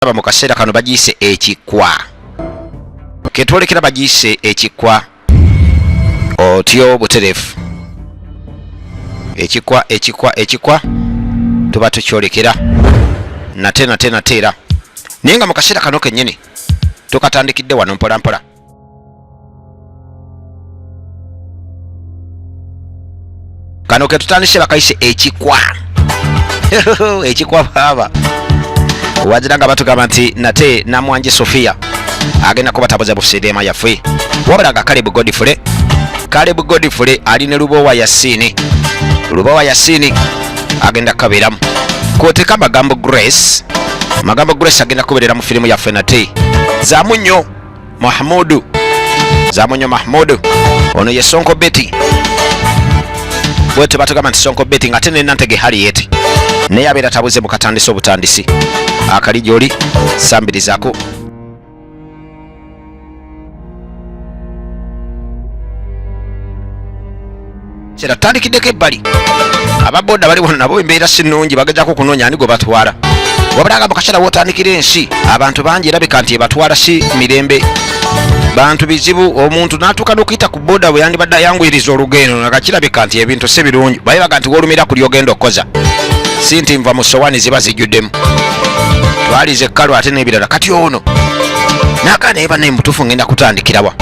Aba mu kaseera kano bagiyise ekikwa ketwolekera, bagiyise ekikwa otyo buterefu, ekikwa, ekikwa, ekikwa tuba tukyolekera nate nate nate era, naye nga mu kaseera kano kennyini tukatandikidde wano mpola mpola. Kano ketutandise bakayise ekikwa, ekikwa baaba wazira nga batugamba nti nate Namwanji Sofia agenda kubatabuza busideema yaffe, wabula nga Caleb Godfrey, Caleb Godfrey ali ne Lubowa Yasini, Lubowa Yasini agenda kukabeeramu kwoteka Magambo Grace, Magambo Grace agenda kubeerera mu firimu yaffe nate Zamunyo Mahmudu, Zamunyo Mahmudu ono ye Sonko Betty, bwetyo batugamba nti Sonko Betty nga ate ne Nantege Harriet naye abeera tabuze mu katandisi obutandisi akali gyoli sambirizako. Kera tutandikiddeko ebbali, ababoda bali wano nabo embeera si nnungi, bagezaako okunoonya ani gwe batwala, wabula nga mu kaseera wootandikira ensi abantu bangi erabika nti ebatwala si mirembe, bantu bizibu, omuntu n'atuuka n'okuyita ku boda bwe yandibadde ayanguyiriza olugendo nga kirabika nti ebintu si birungi, baye baga nti wolumira kuli ogenda okukoza si nti nva mu sowani ziba zijjuddemu twaliza ekkalu ate n'ebirala. Kati ono nagaa naye bannaye mutuufu ngenda kutandikirawa?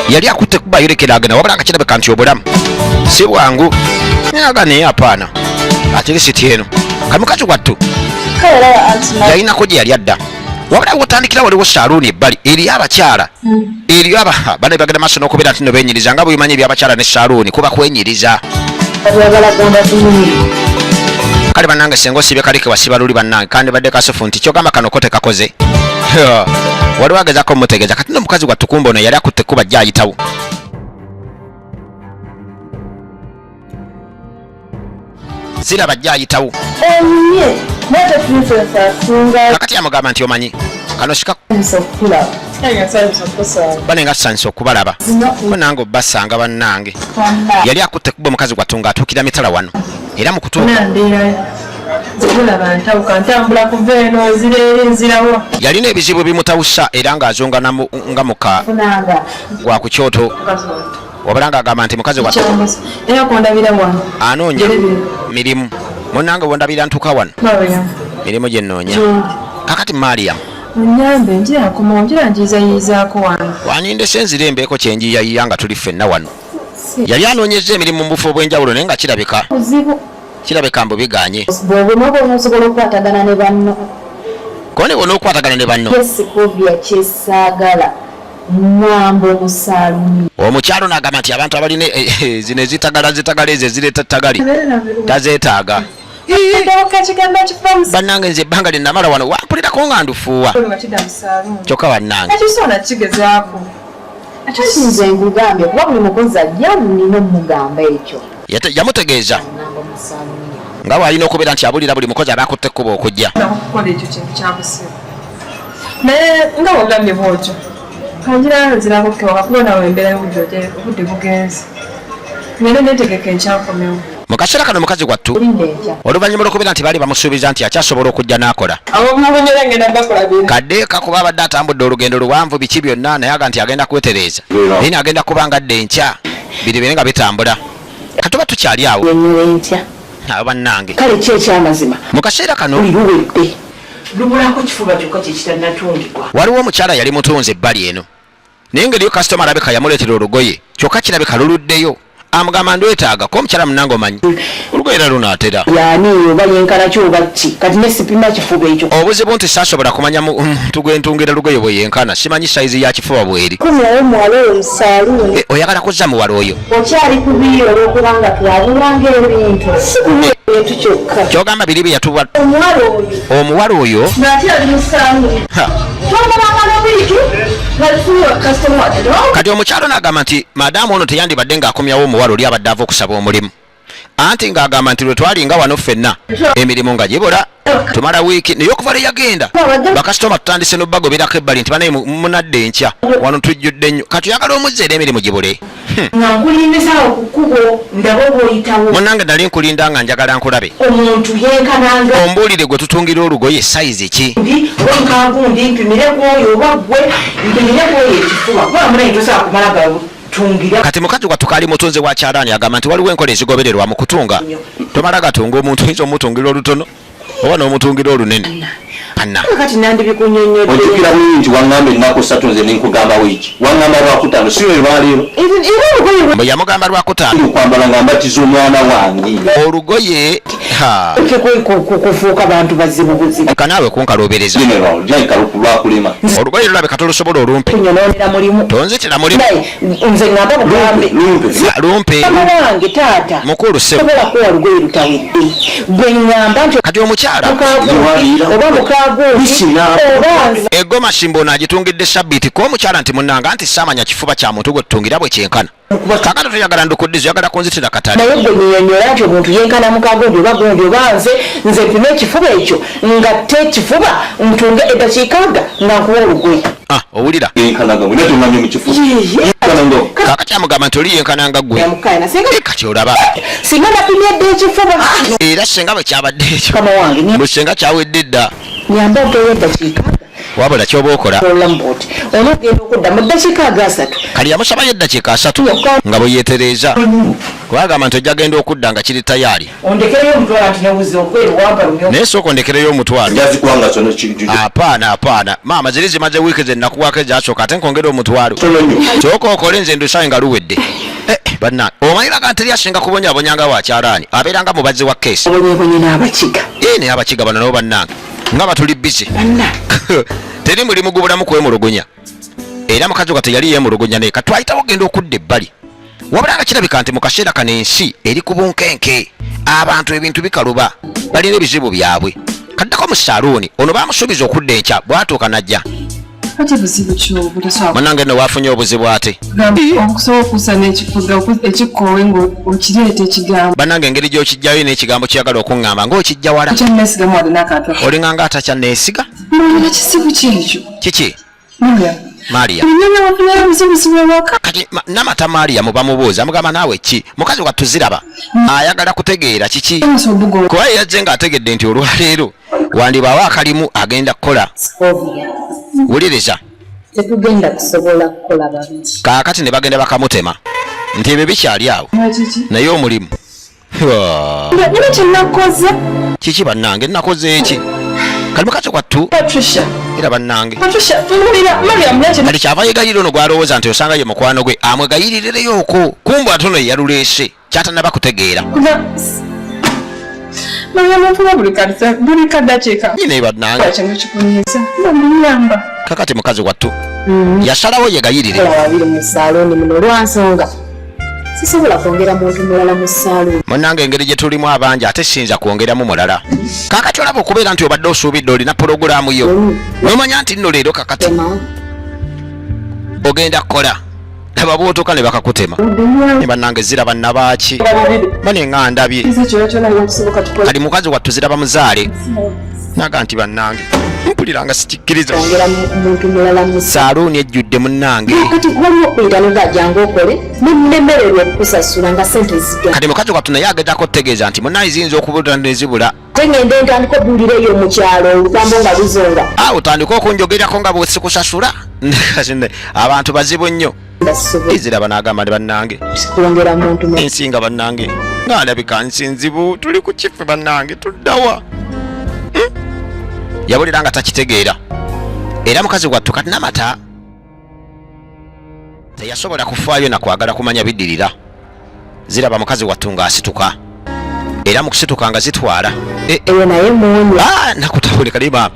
Yali akutte kuba ayolekera agenda, wabula nga kirabika nti obulamu si bwangu, naga naye apaana atirisiti eno kamukazi wattu yalinako gye yali adda, wabula wotandikira waliwo saluuni ebbali eriyo abakyala, eriyo aba bana bagenda maaso n'okubeera nti no benyiriza nga bwebimanyi ebyabakyala ne saluuni kuba kwenyiriza. Kale bannange, senga osibye kalike wasiba luli bannange kandi badde kasufu nti kyogamba kano ko tekakoze, waliwo agezako omutegeeza. Kati nomukazi wattukumba ono yali akutte kuba jja ayitawo ziraba jja ayitawo. Onyumye naye ate Princess asinga. Kakati amugamba nti omanyi kano sika okulaba. Bane nga tusanyusa okubalaba ko nange obbasanga bannange. Yali akutte kuba omukazi gwattu ng'atuukira mitala wano era mu kutuuka mbeera zibulaba ntawuka ntambula kuva eno nzira eri nzirawo. Yalina ebizibu ebimutawusa era ng'azonga nga muka Funanga gwa ku kyoto, wabula ng'agamba nti mukazi wattu era kondabira wano anoonya mirimu. Munnange wondabira ntuuka wano. Mariam. Mirimu gye nnoonya. Kakati Mariam, Munyambe njira nkomawo njira njiizayiizaako wano. Wanindese nzire embeeko kyenjiyayiya nga tuli ffenna wano. Yali anoonyezza emirimu mu bufo obw'enjawulo naye nga kirabika Buzibu. Kirabika mbu biganye. Bw'oba onosobola okukwatagana ne banno. Kone bw'onookwatagana ne banno. Yesikovya kyesaagala ŋŋamba omusaalumi. Omukyalo n'agamba nti abantu abalina zino ezitagala zitagala ezo ezireeta ttagali tazeetaaga. Ndawuka ekigambo ekiva mu Bannange, nze ebbanga lye namala wano wampulirako nga ndufuuwa. Nga kidda mu saaluuni. Kyokka bannange, Ekisobola kigezaako. Anti nze nkugambye kuba buli mukozi ajja nina omugamba ekyo. Yamutegeeza ŋŋamba omusaalumi. Nga bw'alina okubeera nti abulira buli mukozi aba akutte ekkubo okujja. Okukola ekyo kintu kya busiru, naye nga wogambye bwotyo kanjira nzirako kewaka kuba nawe embeera y'obudde obudde bugenze ngende netegeka enkyankomewo. Mu kaseera kano mukazi wattu Linda enkya. Oluvannyuma lw'okubeera nti baali bamusuubiza nti akyasobola okujja n'akola Abo mubunyera ngenda bakola bina. Kaddeeka kuba abadde atambudde olugendo luwanvu biki byonna, naye aga nti agenda kwetereeza naye agenda kuba nga adda enkya biri bire nga bitambula. Katuba tukyali awo. Nyonyola enkya. Abo bannange. Kale ki ekyamazima? Mu kaseera kano buli luwedde lubulako kifuba kyokka kyekitannatungibwa. Waliwo omukyala yali mutunzi ebbali eno, naye ngeriyo kasitoma alabika yamuleetera olugoye, kyokka kirabika luluddeyo. Amugamba ndwetaaga ko omukyala munange omanyi olugoye era lunaatera. Yaani oba yenkana ki oba ki kati ne sipima kifuba ekyo. Obuzibu nti saasobola kumanya muntu gwentungira lugoye bwe yenkana, simanyi sayizi ya kifuba bweri. Kumyawo omuwala oyo mu saaluuni. Eh, oyagala kuzza muwala oyo? Okyali kubiira olw'okubanga twabulanga ebintu. Si kubiira ebintu kyokka. Kyogamba biri bye yatuwa. Omuwala oyo. Omuwala oyo. Ng'ate ali mu saaluuni. Ha. Twamulanga n'obuyiki nga tufunye kasitoma wadde. Kati omukyalo n'agamba nti maadamu ono teyandibadde ng'akomyawo omuwala oli abadde ava okusaba omulimu. Anti ng'agamba nti lwe twalinga wano ffenna emirimu nga gibula, tumala wiiki, naye okuva lwe yagenda bakasitoma tutandise n'obagoberako ebbali nti banaye munadde enkya, wano tujjudde nnyo. Kati oyagala omuzza era emirimu gibule? Nga nkulindiza awo ku kkubo ndabe oba oyitawo. Munnange nali nkulinda nga njagala nkulabe. Omuntu yenkananga. Ombuulire gwe tutungira olugoye sayizi ki? Ndi oba mukagundi mpimire kwoyo oba gwe mpimire kwoyo ekifuba kuba munaye tosobola kumala gatungira. Kati mukazi wattu kaali mutunzi wa kyalaani agamba nti waliwo enkola ezigobererwa mu kutunga. Tomala gatunga omuntu, oyinza omutungira olutono oba n'omutungira olunene. Anna. Kati nandibikunyonnyodde. Ojjukira bulungi nti waŋŋamba ennaku ssatu nze ne nkugamba wiiki. Waŋŋamba Lwakutaano, si lwe lwaleero. Era olugoye Mbu yamugamba Lwakutaano. Ndi kwambala nga mbatiza omwana wange. Olugoye ha. Kufuuka bantu bazibu buzibu. Kanaawe kunkaluubiriza. General, lirabika lwakulema. Olugoye lulabika tolusobola olumpe. Kunyonoonera mulimu. Tonzitira mulimu. Nze ngamba bugambe. Lumpe, lumpe. Lumpe. Mukama wange taata. Mukulu ssebo. Sobola kuwa lugoye lutawedde. Gwe ngamba nti Kati omukyala mukagundi oba mukagundi oba nze. Egoma simba ono agitungidde sabbiiti ko omukyala nti munnange anti saamanya kifuba kya muntu gwe tutungira bwe kyenkana. Kaakano toyagala ndukuddiza, oyagala kunzitira katale. Naye gwe nyinyonnyola nti omuntu yenkana mukagundi oba gundi oba nze, nze mpime ekifuba ekyo ngatte ekifuba ntunge eddakiika nga nga nkuwa olugoye. Ah, owulira? Yenkana nga gwe, naye toŋŋambye mu kifuba. Yenkana nga. Kaakati amugamba nti oli yenkana nga ggwe. Eh, kati olaba. Singa napimye dda ekifuba. Era singa bwe kyabadde ekyo. Mukama wange, Mbu singa kyawedde dda. Nyamba mpeeyo eddakiika. Wabula ky'oba okola. Obulamu bw'oti. Onoogenda okudda mu ddakiika aga asatu. Kati yamusabayo eddakiika asatu nga bwe yeetereeza. Kuba agamba nti ojja genda okudda nga kiri tayaali. Ondekereyo omutwalo anti newuzi olugoye luwampa lumyufu. Naye sooka ondekereyo omutwalo. Njazikuwa nga kyono ki- ki- Apaana, apaana maama, ziri zimaze wiiki ze nakuwaako ezasooka ate nkwongere omutwalo. Kitono nnyo. Sooka okole nze ndusaye nga luwedde. Eh, bannange omanyi baga nti teri asinga kubonyabonya nga wa kyalaani, abeera nga mubazzi wa keesi. Obonyebonye n'abakiga. Ee, naye abakiga bano nabo bannange nga batuli busy. Teri mulimu gubulamu kwemulugunya, era mukazi wattu yali yeemulugunya naye katwayitawo ogenda okudda ebbali. Wabula nga kirabika nti mu kaseera kano ensi eri ku bunkenke, abantu ebintu bikaluba, balina ebizibu byabwe. Kaddako mu saluuni ono bamusuubiza okudda enkya, bwatuuka najja. Ate buzibu ki obwo tosobola Munange nno wafunye obuzibu ate. kugamba okusobola okussa n'ekikuga ekikoowe ng'okireeta ekigambo. Bannange engeri gy'okijjayo n'ekigambo kyeyagala okuŋŋamba ng'okijja wala. Kyanneesigamu wadde n'akantu. Olinganga atakyanneesiga. Mbalira kizibu ki ekyo? Kiki? Mariam. Maria. Nnyanya wafunyeyo obuzibuzibu ewaka. Kati Namata Maria mu bamubuuza amugamba naawe ki? Mukazi wattu ziraba ayagala kutegeera kiki? Kuba ye yazze ng'ategedde nti olwaleero wandibaawo akalimu agenda kukola. Scovia. Wuliriza. Tetugenda kusobola kukola babiri. Kaakati ne bagenda bakamutema nti ebyo bikyali awo naye omulimu. Nina kye nakoze. Kiki bannange nakoze eki? Kali mukazi wattu. Patricia. Era bannange. Patricia, tunuulira Mariam nakye. Kati kyava yegayirira ono gw'alowooza nti osanga ye mukwano gwe amwegayiririreyo okwo kumbu ate ono ye yaluleese ky'atannaba kutegeera. Mariam nfuna buli kadde, buli kaddakiika. Nyine bannange. Kino kikunyiiza. Muyamba. Kakati mukazi wattu yasalawo yegayirire. Kola babiri mu saaluuni muno lwansonga. Sisobola kwongera muntu mulala mu saaluuni. Munnange engeri gye tulimu abangi ate siyinza kwongeramu mulala. Kaakati olaba okubeera nti obadde osuubidde olina pulogulaamu yo n'omanya nti nno leero kakati ogenda kukola, laba bw'otuuka ne bakakutema. Ne bannange ziraba nnabaaki bane nga ndabye. Kali mukazi wattu ziraba muzaale naga nti bannange mpulira nga sikikkiriza. Kwongera muntu mulala mu saaluuni ejjudde munnange. Kati waliwo okuyita nga jangu okole nemererwa okukusasula nga sente ziga. Kati mukazi wattu naye agezaako okutegeeza nti munnaye ziyinza okubula ne zibula. Ate ngende ntandika obuulira eyo mu kyalo olugambo nga luzonga. Awo otandika okunjogerako nga bwesikusasula. Abantu bazibu nnyo. Eziraba n'agamba nti bannange kwongera muntu mu ensi nga bannange ng'alabika nsi nzibu, tuli ku kiffe bannange tuddawa. Yawulira nga takitegeera era mukazi wattu kati Namata teyasobola kufaayo na kwagala kumanya biddirira. Ziraba mukazi wattu ng'asituka era mu kusituka nga zitwala. Eyo naye muwonye. Nakutabulika naye maama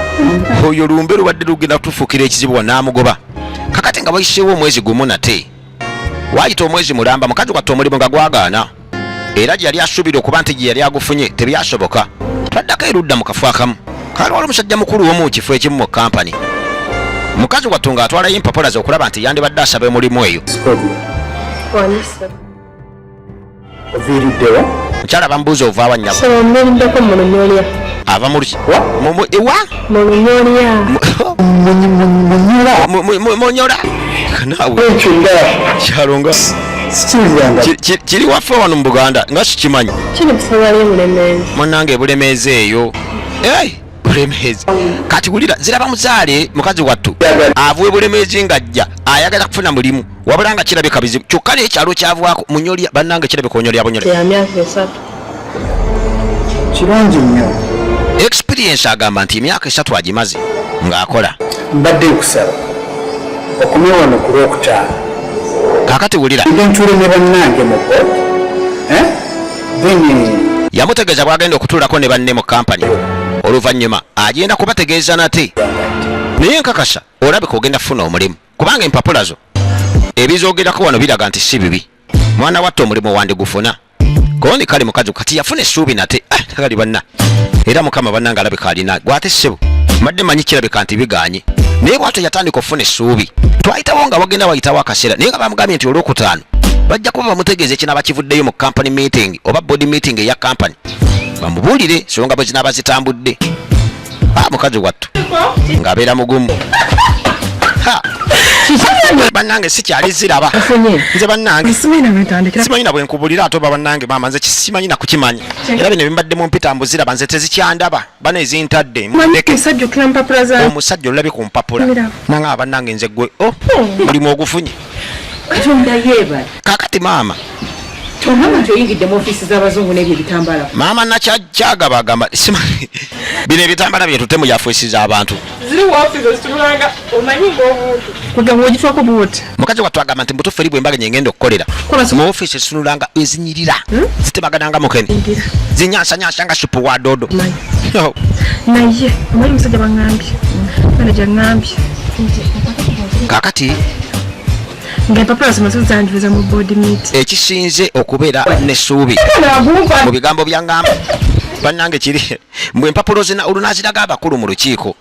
oyo lumbe lubadde lugenda kutufuukira ekizibu wa n'amugoba. Kakati nga wayiseewo omwezi gumu nate waayita omwezi mulamba, mukazi wattu omulimu nga gwagaana era gye yali asuubira okuba nti gye yali agufunye tebyasoboka. Twaddako erudda mu kafo akamu kaali wali omusajja mukulu omu mu kifo ekimu mu kampani. Mukazi wattu ng'atwalayo empapula ze okulaba nti yandibadde asaba omulimu eyo. Mukyala bamubuuza ovaawa nnyabo? Saba mbeeriddeko mu lunyolya. Ava mu luki? Ewa? Mu lunyolya. Munyola. Naawe. Ekyo nga Kyalo nga sikiwuliranga. Kiri waffe wano mu Buganda nga sikimanyi. Kiri ku ssaza ly'e Bulemeezi. Munnange e Bulemeezi eyo. Hey! Bulemeezi. Kati wulira ziraba muzaale mukazi wattu avuwe Bulemeezi ng'ajja ayagala kufuna mulimu wabula nga kirabika bizibu kyokka n'ekyalo kyavaako munyolya bannange kirabika onyolya bunyolya. Ya myaka 3. Kirungi nnyo. Experience agamba nti emyaka 3 agimaze ng'akola. Mbadde nkusaba okomye wano ku Lwokutaano. Kaakati wulira. Ngende ntuule ne bannange mu board, eh? Then yamutegeeza bw'agenda okutuulako ne banne mu kampani oluvannyuma agenda kubategeeza nate, naye nkakasa olabika ogenda kufuna omulimu kubanga empapula zo ebizoogerako wano biraga nti si bibi. Mwana watte omulimu wandigufuna. Kondi kale mukazi kati yafuna essuubi nate. Kali banna era mukama bannange alabika alina gwate ssebo mbadde manyi kirabika nti biganye, naye bwatyo yatandika okufuna essuubi. Twayitawo nga wagenda wayitawo akaseera, naye nga bamugambye nti olwokutaano bajja kuba bamutegeeza ekinaaba kivuddeyo mu company meeting oba board meeting eya company, bamubuulire songa bwe zinaaba zitambudde. Mukazi wattu ng'abeera mugumu. Ha! Bannange sikyali ziraba nze bannange simanyi na bwe nkubulira ate oba bannange maama nze simanyi na kukimanya, era bino ebimbadde mu mpita mbu ziraba nze tezikyandaba bana ezintadde mundeke. Omusajja olulabye ku mpapula nangamba bannange nze gwe oh, mulimu ogufunye. Katonda yeebale. Kaakati maama. Omama nti oyingidde mu ofiisi z'abazungu n'ebyo ebitambala. Maama nakyagaba agamba simanyi bino ebitambala bye tutte mu yafeesi z'abantu. Ziri woofiisi ozitunulanga omanyi ng'omuntu. Kugamba ogituwako bw'oti. Mukazi wattu agamba nti mbutuufu eri bwe mbaga gye ngenda okukolera. Mu ofiisi ezitunulanga ezinyirira. Zitemagana nga mukene. Zinyansanyansa nga supu wa doodo. Naye omanyi omusajja bangambye. Manager ngambye. Kaakati Ng'empapula zimaze zanjuliza mu board meeting. Ekisinze okubeera n'essuubi mu bigambo bya ngamba bannange kiri mbwe empapula ozina olunaziraga abakulu mu lukiiko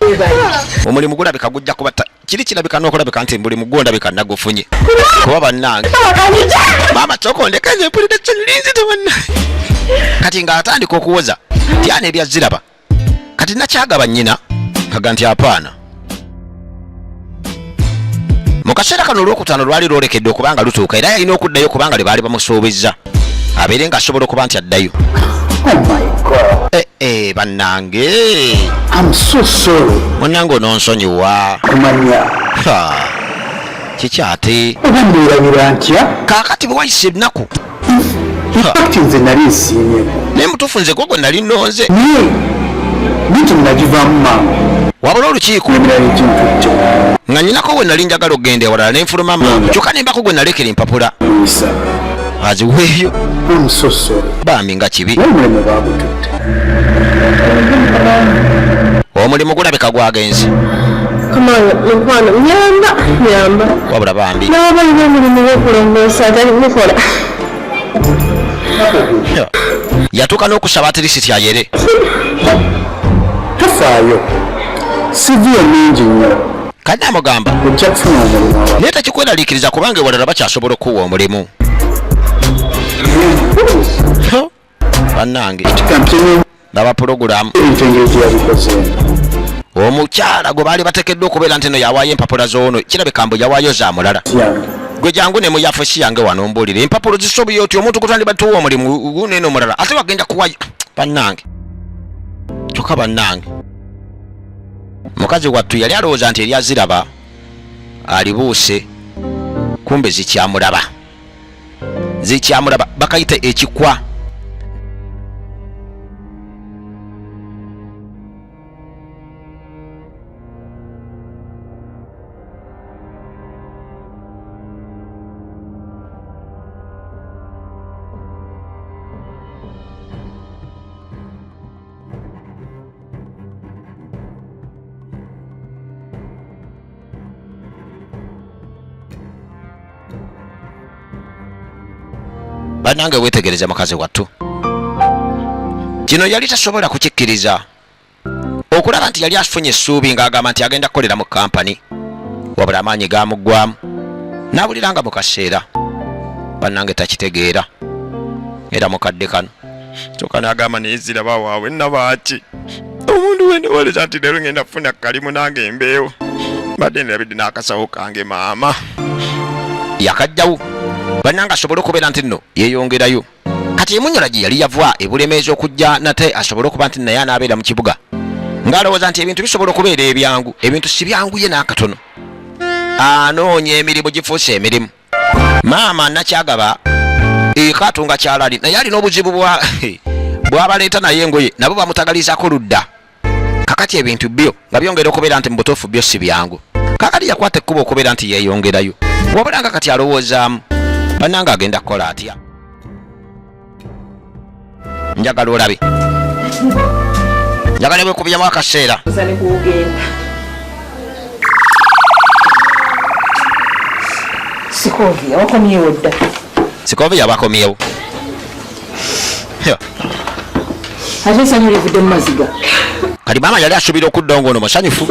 omulimu gulabika gujja kuba kiri kirabika n'okulabika nti buli mugwo ndabika nagufunye kuba bannange maama sooka ondeke nze mpulira essanyu linzita bannange. Kati ng'atandika okuwoza tyana ebya ziraba kati nakyagaba nnyina kaga nti apaana. Mu kaseera kano olwokutaano lwali lwolekedde okuba nga lutuuka era yalina okuddayo kubanga lwe baali bamusuubizza abeere ng'asobola okuba nti addayo. Oh my God. Bannange. I'm so sorry. Munnange ononsonyiwa. Kumanya. Ha. Kiki ate? Oba nneerabira ntya? Kaakati bwe wayise ennaku. In fact nze nali nsiimyeko. Naye mutuufu nze gwe gwe nali nnonze. Naye meeting nagivaamu mangu. Wabula olukiiko. Emirala ekintutte. Nga nnyinako we nali njagala okugenda ewalala ne nfuluma mangu. Kyokka ne mbako gwe nalekera empapula. Muyisa. Aziweeyo. I'm so sorry. Bambi nga kibi. Naye omulimu baagututte. Omulimu gulabika gwagenze. Come on, mukwano, nyamba, nyamba. Wabula bambi. N'aba alina omulimu gw'okulongoosa atali mukola. Yatuuka n'okusaba atirisiti ayere. Tofaayo. CV yo nungi nnyo. Kati amugamba. Ojja kufuna omulimu awalala. Naye tekikweraliikiriza kubanga ewalala bakyasobola okukuwa omulimu. Bannange. Kampeni Laba pulogulaamu. ebintu engeri gye yabikozeemu. Omukyala gwe baali bateekeddwa okubeera nti eno yawaayo empapula z'ono kirabika mbu yawaayo za mulala. Yange. Gwe jangu ne mu yafesi yange wano mbuulire empapula zisobye otya omuntu gwe twandibadde omulimu guneeno omulala ate wagenda kuwayo bannange. Kyokka bannange mukazi wattu yali alowooza nti erya ziraba alibuuse, kumbe zikyamulaba, zikyamulaba bakayita ekikwa. Bannange weetegereze mukazi wattu kino yali tasobola kukikkiriza okulaba nti yali afunye essuubi ng'agamba nti agenda kukolera mu kampani, wabula amaanyi gamuggwamu n'awulira nga mu kaseera bannange takitegeera era mukadde kano. Kyokka n'agamba naye ziraba waabwe nabaaki omuntu wendowoleza nti leero ngenda kufuna kalimu nange embeewo mbadde ndirabidde n'akasawo kange maama yakajjawo bannange asobole okubeera nti nno yeeyongerayo kati emunyola gye yali yava ebulemeezi okujja nate asobole okuba nti naye anaabeera mu kibuga ng'alowooza nti ebintu bisobola okubeera ebyangu ebintu si byanguye n'akatono anoonya emirimu gifuuse emirimu maama nakyagaba eka atunga kyalali naye alina obuzibu bwa bwabaleeta naye engoye nabo bamutagalizako ludda kakati ebintu byo nga byongera okubeera nti mu butuufu byo si byangu kakati yakwata ekkubo okubeera nti yeeyongerayo wabula nga kati alowoozaamu bannange agenda kukola atya njagala olabe njagala bwekubyamu akaseera Sikovia wakomyewo dda. Sikovia wakomyewo. Ate essanyu livudde mu maziga. Kati maama yali asuubira okudda ng'ono musanyufu.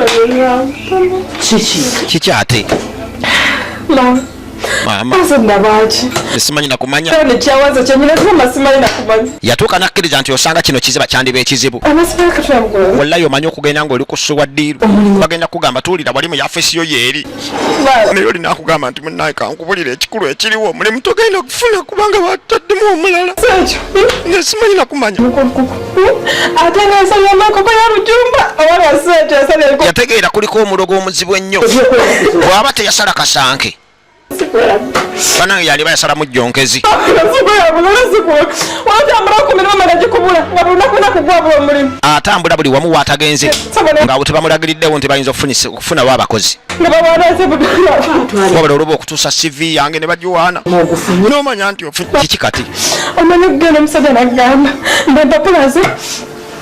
Kiki? Kiki ate? Maama. Simanyi nakumanya. Yatuuka n'akkiriza nti osanga kino kiziba kyandiba ekizibu. Wallayi omanyi okugenda ng'oli ku ssuwa ddiiru. Bagenda kugamba tuwulira wali mu yafesi yo yeeri. Naye olina akugamba nti munnaye kankubulira ekikulu ekiriwo omulimu togenda kufuna kubanga bataddemu omulala. Nze simanyi nakumanya. Yategeera kuliko omulogo omuzibu ennyo bw'aba teyasala kasanke banange yaliba yasala mujjonkezi atambula buli wamu watagenze ngaawo tebamulagiriddewo nti bayinza okufunawo abakozi wabula oluba okutuusa cv yange ne bagiwaana nomanya nti kiki kati omanyi okugenda omusajja nagamba mbempapula ze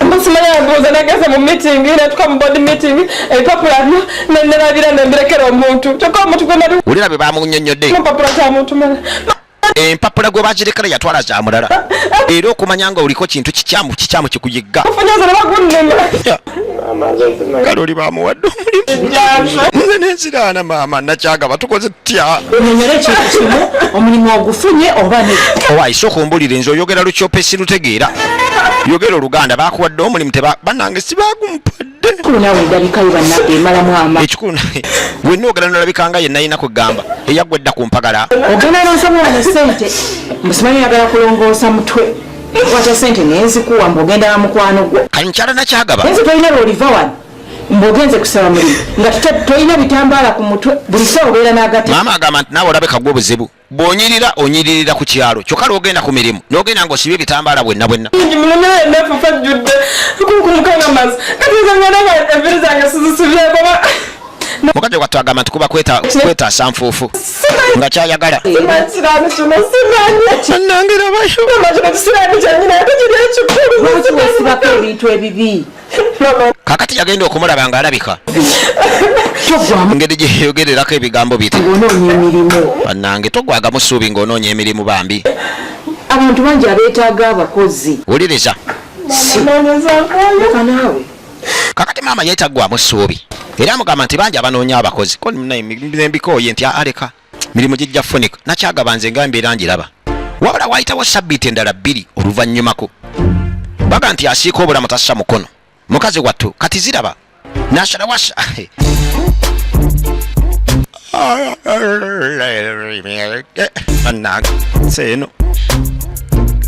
Mbusimanyi mbuuza nageze mu meeting natuka mu board meeting ebipapula byo nenelabira nembirekera omuntu kyokka omuntu gwe nali wulira bye bamunyonnyodde empapula za muntu mulala empapula gwe bazirekera yatwala za mulala era okumanya nga oliko kintu kikyamu kikyamu kikuyigga kale oli bamuwadde omulimu nze nenziraana maama nakyagaba tukoze tutya onyonyole ekintu kimu omulimu ogufunye oba ne owayi sooka ombulire nze oyogera lukyope sirutegeera yogera oluganda bakuwadde omulimu teba banange sibagumpadde ekikulu naawe endabikayo bannange emalamu ama ekikulu wenna ogala nolabika nga yenayina kwegamba eyaggwa edda ku mpagala ogenda nonsaba wano sente mbusimanyi oyagala kulongoosa mutwe nkwata sente nenzikuwa mbu ogenda wa mukwano gwo kali mukyala nakyagaba nze tolina lwoliva wano mbu ogenze kusaba mulimu nga tolina bitambaala ku mutwe buli sawa obeera n'agati maama agamba nti naawe olabeka gwe obuzibu bw'onyirira onyiririra ku kyalo kyokka lw'ogenda ku mirimu n'ogenda ng'osibye ebitambaala bwenna bwenna mukadde wattu agamba nti kuba kwetaasa nfuufu nga kyayagala ebintu ebibi kakati yagenda okumulaba nga alabika ngeri gyeyogererako ebigambo bye bannange togwagamu ssuubi ng'onoonya emirimu bambi abantu bangi abeetaaga abakozi wuliriza kakati maama yeetaggwamu ssuubi era amugamba nti bangi abanoonya abakozi nembikooye nti aleka mirimu gijja funika nakyagaba nze nga mbeera ngiraba wabula wayitawo sabbiiti endala bbiri oluvannyumako baga nti asiika obulamu tassa mukono mukazi wattu kati ziraba nasala wasa bannange seeno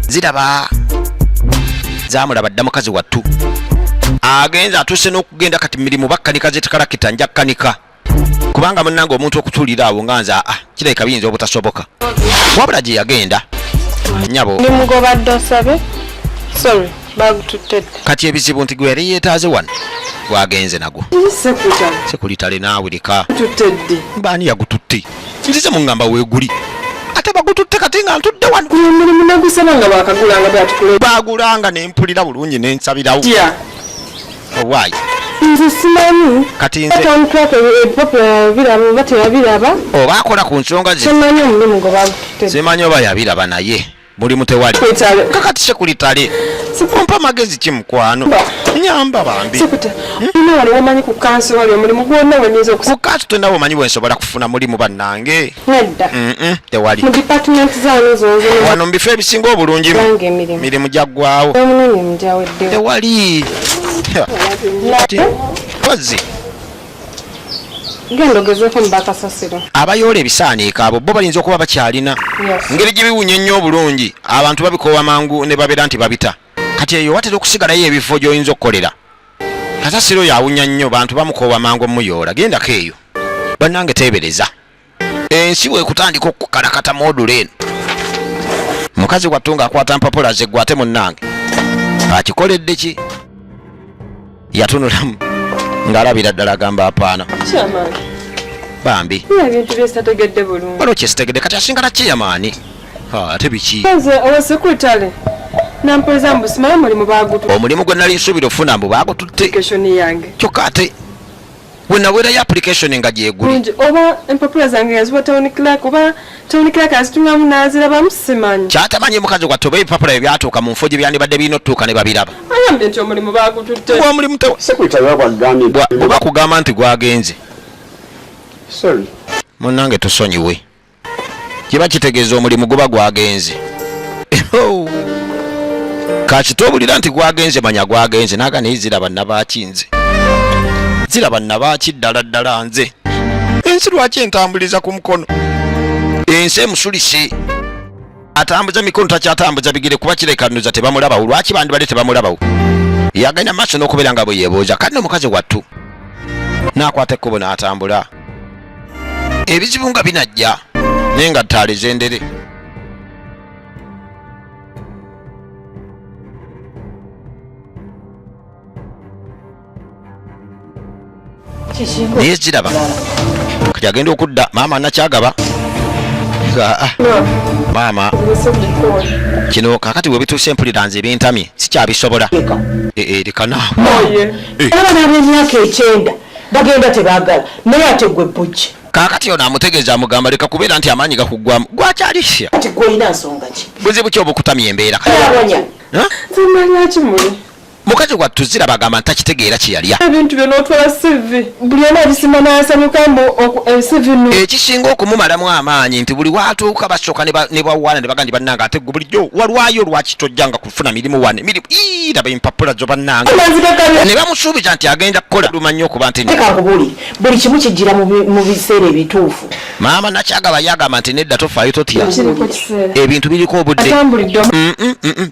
ziraba zamulaba dda mukazi wattu agenze atuuse n'okugenda kati mirimu bakkanika zetikalakita nja kkanika kubanga munange omuntu okutuulira awo nga nze aa kirabika biyinza obutasoboka wabula gye yagenda nyabo kati ebizibu nti gwe yali yeetaaze wano gwagenze nagwo sekulitale naawe leka baani yagututte nzize muŋŋamba weeguli ate bagututte kati nga ntudde wano bagulanga nempulira bulungi nensabirawo owaayi nze simanyi kati nze town clerk ebipapula yabiraba oba teyabiraba oba akola ku nsonga ze simanyi omulimu gwe bagututte simanyi oba yabiraba naye. Mulimu tewali. Kakati sekulitale ompa magezi ki mukwano? Nyamba bambi. Ku kanso tolina womanyi bwensobola kufuna mulimu bannange? Tewali. Wano mu bifo ebisinga obulungi mirimu gyaggwawo, tewali. Mpozzi Genda ogezeeko mu bakasasiro. Abayoola ebisaaniiko abo bo bayinza okuba bakyalina. Ngeri gye biwunya ennyo obulungi, abantu babikoowa mangu ne babeera nti babita. Kati eyo watera okusigalayo ebifo gy'oyinza okukolera. Kasasiro oyo awunya nnyo, bantu bamukoowa mangu omuyoola. Gendako eyo. Bannange teebereza ensi bw'ekutandika okukalakata moodula eno. Mukazi wattu ng'akwata mpapula ze ggwe ate munnange akikoledde ki? Yatunulamu ng'alabira ddala agamba apaana. Bambi. Ebintu byesitategedde bulungi. Waliwo kyesitegedde kati asingala chairman. Ate biki? Nze owa secretary nampereza mbu simanyi omulimu baagututte. Omulimu gwe nali nsuubira okufuna mbu baagututte. Application yange. Kyokka ate we naweerayo application nga gyeguli. Oba empapula zange yaziwa town clerk oba town clerk azitungamu n'azirabamu simanyi. Kyatamanyi mukazi wattu oba ebipapula bye byatuuka mu nfo gye byandibadde birina otutuuka ne babiraba. Agambye nti omulimu baagututte. Omulimu tewa. Secretary wabagambye. Bwe bakugamba nti gwagenze. Sorry. Munnange tusonyiwe. Kiba kitegeeza omulimu guba gwagenze. Kakita obulira nti gwagenze manya gwagenze naga naye ziraba nabaaki nze. Ziraba nabaaki ddala ddala nze. Ensi lwaki entambuliza ku mukono? Ensi emusulise. Atambuza mikono takyatambuza bigere kuba kireka nnuza tebamulabawo. Lwaki bandibadde tebamulabawo? Yagenda maaso n'okubeera nga bwe yeebuuza. Kati n'omukazi wattu n'akwata ekkubo n'atambula. Ebizibu nga binajja naye nga ttaala ez'endere. Naye ziraba kati agenda okudda maama nakyagaba. Maama kino kakati we bituuse mpulira nze bintamye sikyabisobola. Leka naawe. Abaana ab'emyaka 90 bagenda tebaagala naye ate gwe bujje. Kaakati ono amutegeeza amugamba leka kubeera nti amaanyi gakuggwamu gwakyalisya. Kati gwe olina nsonga ki? Buzibu ki obukutamya embeera? Mukazi wattu ziraba agamba ntakitegeera kye yalya. Ebintu byo n'otwala CV buli omu abisima n'asanyuka mbu CV no. Ekisinga okumumalamu amaanyi nti buli w'atuuka basooka ne bawaana ne bagamba nti bannange ate gwe bulijjo walwayo lwaki tojjanga kufuna mirimu wano emirimu ii laba empapula zo bannange. Ne bamusuubiza nti agenda kukola lumanyi okuba nti. Leka nkubuulire buli kimu kijjira mu biseera ebituufu. Maama Nakyagaba yagamba nti nedda tofaayo totya ebintu biriko obudde.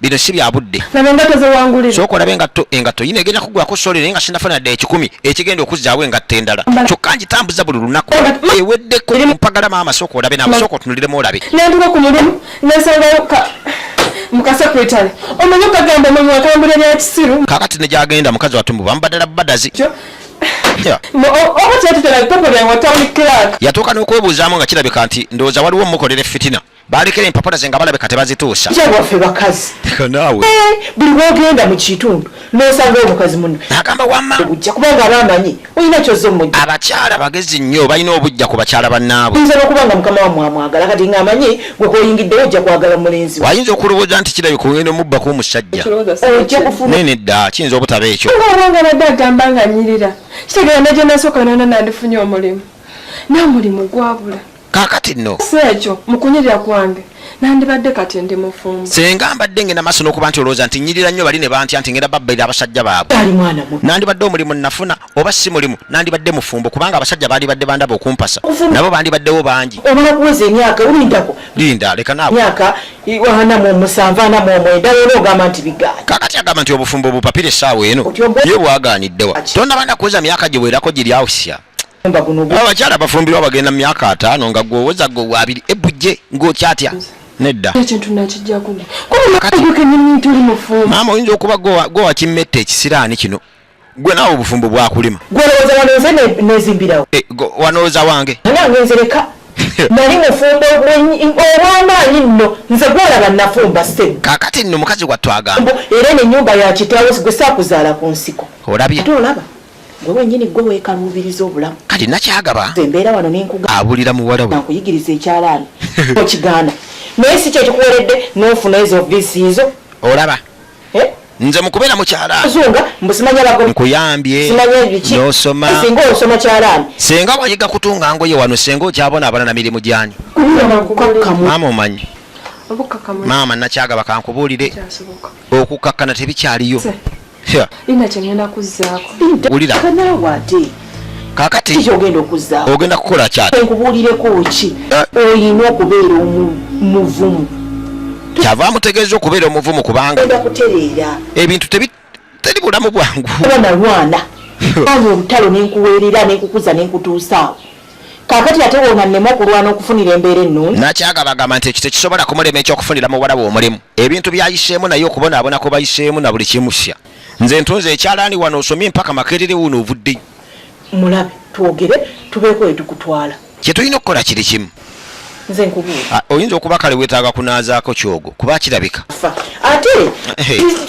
Bino si bya budde. Sooka olabe engatto engatto yino egenda kugwako sole naye nga sinafuna dda 100 ekigenda okuzzaawo engatto endala kyokka ngitambuza buli lunaku eweddeko mpagala maama sooka olabe naawe sooka otunuliremu olabe. Nentuka ku mulimu nensangayo mukasekuritale omanyi okagamba omulimu akambulira bya kisiru. Kaakati ne gyagenda mukazi wattu mbu bamubadala bubadazi. Yatuuka n'okwebuuzaamu nga kirabika nti ndowooza waliwo omukolera effitina. Baalekera empapula ze nga balabika tebazituusa. Waffe bakazi. Naawe. Buli lw'ogenda mu kitundu n'osanga omukazi munno. Agamba wamma. Obujja kubanga aba amanyi olina ky'ozze omujja. Abakyala bagezi nnyo balina obujja ku bakyala bannaabwe. Oyinza n'okuba nga mukama wammwe amwagala kati ng'amanyi gwe k'oyingiddewo ojja kwagala mulenzi we. Wayinza okulowooza nti kirabika ogenda omubbako omusajja. Ojja kufuna. Naye nedda kiyinza obutaba ekyo. Nga obwanga abadde agamba nga nnyirira. Kitegeera ne gye nasooka nona nandifunye omulimu. Naye omulimu gwabula. Kaakati nno. Si ekyo, mu kunyirira kwange nandibadde kati ndi mufumbo. Senga mbadde ngenda maaso n'okuba nti olowooza nti nnyirira nnyo bali ne bantya nti ngenda babbaira abasajja baabwe. Ali mwana muto. Nandibadde omulimu nnafuna oba si mulimu nandibadde mufumbo kubanga abasajja bandibadde bandaba okumpasa nabo bandibaddewo bangi. Omala kuweza emyaka olindako. Linda leka naawe. Myaka 47 49 leero ogamba nti bigaanye. Kaakati agamba nti obufumbo bupapira essaawa eno ye bwagaaniddewa. Tonnaba na kuweza myaka giwerako giri awo sya. Abakyala bafumbirwa bagenda mu myaka 50 nga gwe oweza gwe 20 ebujje ng'okyatya. Nedda. Ekintu nakijja kugwe. Kuba kennyini tuli mufumbo. Maama oyinza okuba gwe wakimmetta ekisiraani kino. Gwe naawe obufumbo bwakulima. Gwe olowooza wano nze nezimbirawo. Wanooza wange. Nange nzireka. Nali mufumbo ow'amaanyi nno nze gwolaba nafumba ssebo. Kaakati nno mukazi wattu agamba. Era eno ennyumba ya kitaawo gwe saakuzaala ku nsiko. Olabye. Ate olaba gwe wennyini gwe weekaluubiriza obulamu. Kati nakyagaba. Nze mbeera wano ne nkuga. Abulira muwala we. Nkuyigiriza ekyalaani. Okigaana. Naye si kyekikuweredde n'ofuna ezo visi zo. Olaba. Eh? Nze mukubeera mukyala. Zunga mbu simanya bago. Nkuyambye. Simanya biki. N'osoma. Singa osoma kyalaani. Senga wayiga kutunga ngoye wano senga okyabonaabona na mirimu gyani. Maama omanyi. Maama nakyagaba kankubuulire. Okukakkana tebikyaliyo. Ina kyengenda kuzzaako. Wulira. Kanaawe ate. Kakati Kiki ogenda okuzzaako? Ogenda kukola kyati. Nkubuulireko ki? Eh. Olina okubeera omuvumu. Kyava amutegeeza okubeera omuvumu kubanga Ogenda kutereera. Ebintu tebi teri bulamu bwangu. Oba nalwana. Nalwana olutalo ne nkuweerera ne nkukuza ne nkutuusa awo. Kaakati ate wona nneme okulwana okufunira embeera ennungi. Nakyagaba agamba nti ekyo tekisobola kumulema eky'okufunira muwala we omulimu. Ebintu by'ayiseemu naye okubonaabona kwe bayiseemu na buli kimu sya. Nze ntunze ekyalaani wano osomye mpaka Makerere wuuno ovuddeyo. Mulabe twogere tubeeko we tukutwala. Kye tulina okukola kiri kimu. Nze nkubuulira. Ah, oyinza okuba kale weetaaga kunaazaako kyogo kuba kirabika. Fa. Ate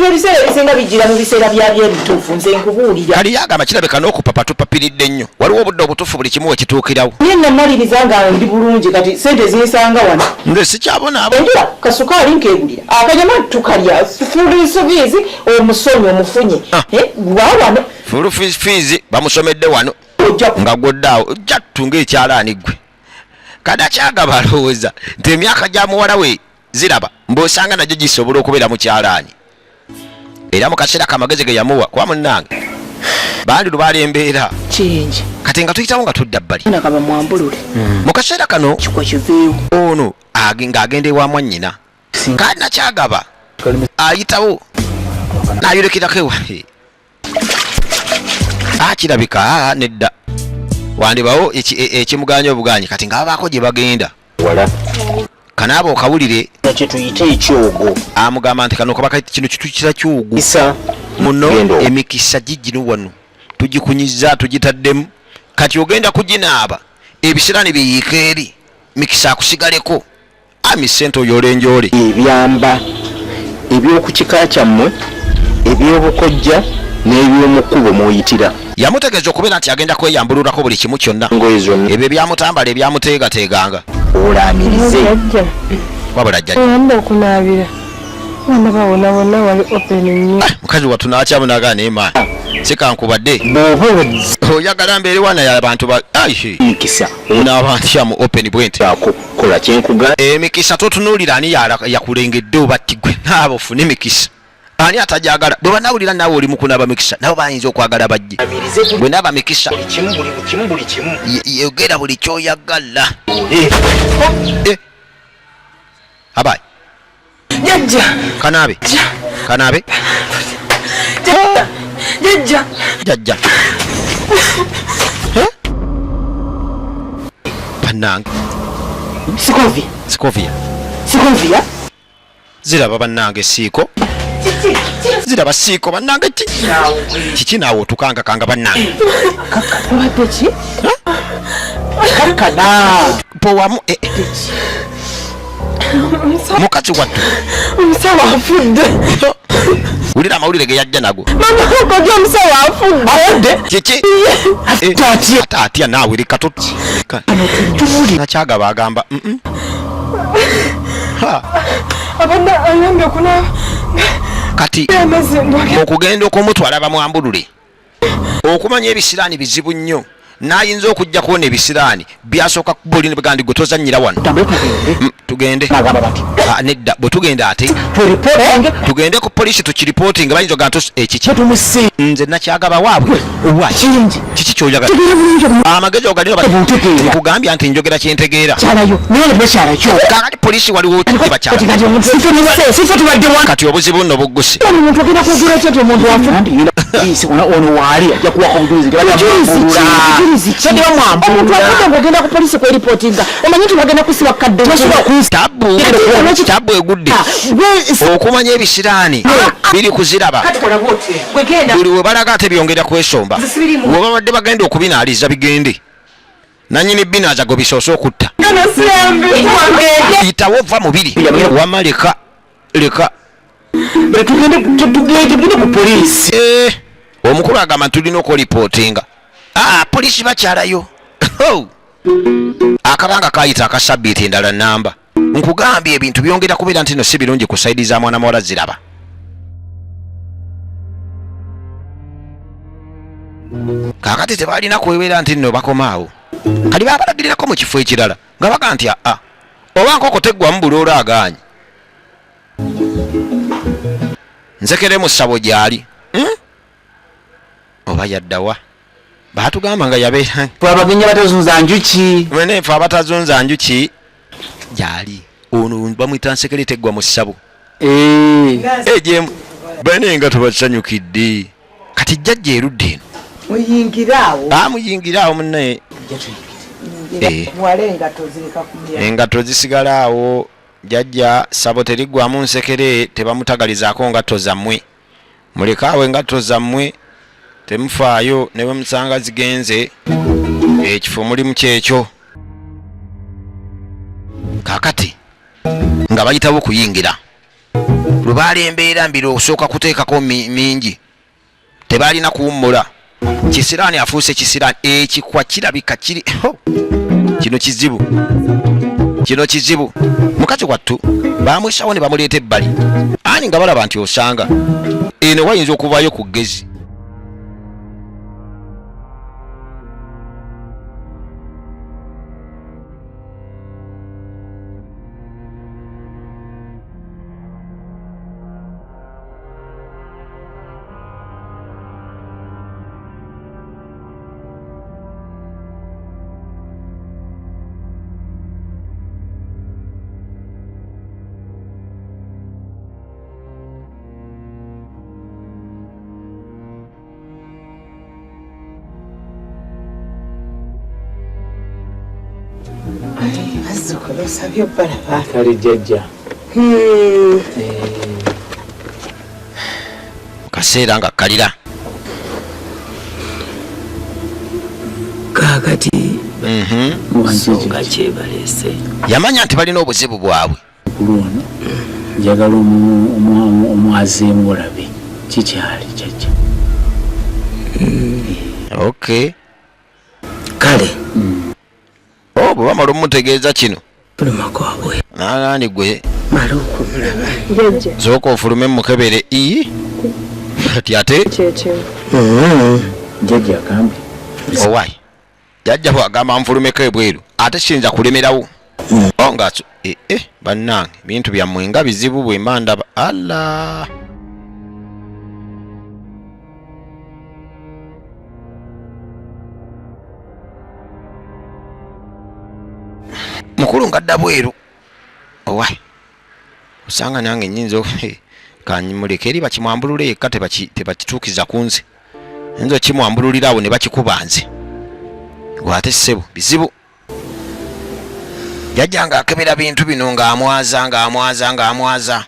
ebiseera ebisinga bijjira mu biseera byabyo ebituufu nze nkubuulira. Kali yagamba kirabika n'okupapa tupapiridde nnyo. Waliwo obudde obutuufu buli kimu we kituukirawo. Naye namaliriza nga ndi bulungi kati ssente zinsanga wano. Nze sikyabonaabona. Enjula kasukaali nkeegulira akanyama tukalya full fees omusonyi omufunye. Ah. Eh, gwa wano. Full fees bamusomedde wano. Nga gwodde awo ojja tutunga ekyalaani ggwe. Kadakyagaba alowooza nti emyaka gya muwala we ziraba mbw'osanga nagyo gisobola okubeera mu kyalaani. Era mu kaseera kamagezi ge yamuwa kuba munnange bandi lubaala embeera. Kiyingi. Kati nga tuyitawo nga tudda bbali. Mwana kaba mwambulule. Mu kaseera kano Kikwa kiveewo. ono ng'agenda ewa mwannyina. Kanakyagaba ayitawo n'ayolekerako ewa. Kirabika nedda. Wandibawo ekimuganya obuganyi kati nga babaako gye bagenda. Wala. Kanaaba okawulire. Kye tuyite ekyogo. Amugamba nti kano kaba kino kitukira kyogo. Isa. Muno Genda. emikisa gigino wano. Tugikunyiza tugitaddemu. Kati ogenda kuginaaba ebisirani biyiika eri mikisa akusigaleko. Ami ssente oyola enjoole. Ebyamba eby'oku kika kyammwe, eby'obukojja n'eby'omu kkubo mw'oyitira. Yamutegeeza okubeera nti agenda kweyambululako buli kimu kyonna. Engoye zonna. Ebyo ebyamutambala ebyamuteegateeganga. Olaamirize. Jjajja. Wabula jjajja. Oyamba okunaabira. Abaana bawona bonna wali open nnyo. Mukazi wattu n'akyamunaga naye maani. Sikankubadde. Bw'oba ozze. Oyagala mbeere wana ya bantu ba, ai. Emikisa. Onaaba ntya mu open bwenti. Ako, kola kye nkugambye. Emikisa totunuulira ani yakulengedde oba tigwe. Naaba ofune emikisa. Ani atagyagala? Bwe banawulira naawe oli mu kunaaba mikisa, nabo bayinza okwagala bajje. Bwe naaba mikisa. Buli kimu, buli kimu, buli kimu. Yogera buli ky'oyagala. Abayi. Jjajja. Kanaabe. Kanaabe. Jjajja. Jjajja. Eh? Bannange. Sikovia. Sikovia. Sikovia. Ziraba bannange siiko. Ziraba siiko bannange ki? Kiki naawe otukangakanga bannange? Obadde ki? Kakkana. Mpowamu, eh, eh. Mukazi wattu. Omusawo afudde. Wulira amawulire ge yajja nago. Mama, kojja omusawo afudde. Afudde? Kiki? Atya? Ate atya naawe leka Nakyagaba agamba, mm-mm. Ha. Abadde ayambye okunaaba. Kati Amazzi ndwage. mu kugenda okumutwala bamwambulule. Okumanya ebisiraani bizibu nnyo. N'ayinza okujja kuwona ebisiraani byasooka kubuli ne bagamba nti gwe tozannyira wano. Tutambule tugende. Tugende. Bagamba bati. Nedda, bwe tugenda ate. Tureportinge. Tugende ku poliisi tukiripootinge, bayinza okugamba nti ekiki. Tumusi. Nze nakyagaba waabwe. Owa. Kingi. Kiki ky'oyagala? Tugende bulungi omu- Amagezi ogalina oba- Ntegeera. Nkugambye nti njogera kye ntegeera. Kyalayo. Naye ne kyalayo. Kaakati poliisi waliwo bakyala. Kati kati omuntu sife tubadde wano. Kati obuzibu nno bugguse. Ono omuntu ogenda kwogera ki nti omuntu afudde? Anti yina poliisi, ono waali ajja kuwako obujulizi, Bujulizi ki? Bujulizi ki? Tebamwambulula. Omuntu afudde ng'ogenda ku poliisi kweripootinga, omanyi nti bagenda kusiba kadde. Tosobola Tabbu. Tabbu egudde. Okumanya ebisiraani biri kuziraba. Kati kola bw'oti. Gwe genda. Buli we balaga ate byongera kwesomba. Nze sibirimu. We babadde bagenda okubinaaliza bigende. Nannyini binaaza gwe bisoose okutta. Yitawo va mubiri. Wamma leka, leka. Tugende ku poliisi. Omukulu agamba nti tulina okwolipootinga. Poliisi bakyalayo. Ho! Akabanga kayita akasabbiiti endala namba. Nkugambye ebintu byongera kubeera nti no si birungi ku sayidi za mwana muwala ziraba. Kaakati tebalina kwebeera nti nno bakomaawo, kati babalagirirako mu kifo ekirala nga baga nti aa oba nkoko teggwamu buloolo agaanyi nzekere mu ssabo gyali, Oba yaddawa? Baatugamba nga yabeera Ffe abagenyi abatazunza njuki. Mwene ffe abatazunza njuki gyali. Ono bamuyita nsekere teggwa mu ssabo. Ejemu bane nga tubasanyukidde. Kati jjajja erudda eno. Muyingire awo. Muyingire awo munnaye. Muwale engatto zireka ku mulyango. Engatto zisigala awo. Jjajja ssabo teriggwamu nsekere tebamutagalizaako ngatto zammwe. Muleke awo engatto zammwe temufaayo ne bwe musanga zigenze ekifo mulimu kyekyo. Kaakati nga bayitawo okuyingira lubaale embeera mbiro osooka kuteekako mingi tebalina kuwummula. Kisiraani afuuse kisiraani, ekikwa kirabika kiri ho! Kino kizibu, kino kizibu. Mukazi wattu bamwesawo ne bamuleeta ebbali ani nga balaba nti osanga eno wayinza okuvaayo ku ggezi. Bazzukulu osabye obalaba. Kale jjajja. Kaseera nga kalira. Kaakati nsonga kyebaleese. Yamanya nti balina obuzibu bwabwe. Mukulu ono njagala omwazeemu olabe kikyali jjajja. Okay. Kale. Oh, bwe bamala omutegeeza kino. Fuluma kwabwe. Nagandi gwe. Mala okumulaba. Jjajja. Sooka ofulume mukebere i. Kati ate. Kyekyo. Jjajja agambye. Owai. Jjajja bw'agamba nfulumeko ebweru ate siyinza kulemerawo. Oh, nga bannange bintu byammwe nga bizibu bwe mba ndaba. Allah. Mukulu ngadda bweru. Owai. Osanga nange nnyinza kanyimuleke eri bakimwambulule yekka tebakituukiza ku nze. Nnyinza okimwambululira awo ne bakikuba nze. Gwe ate ssebo bizibu. Jjajja ng'akebera bintu bino ng'amwaza ng'amwaza ng'amwaza.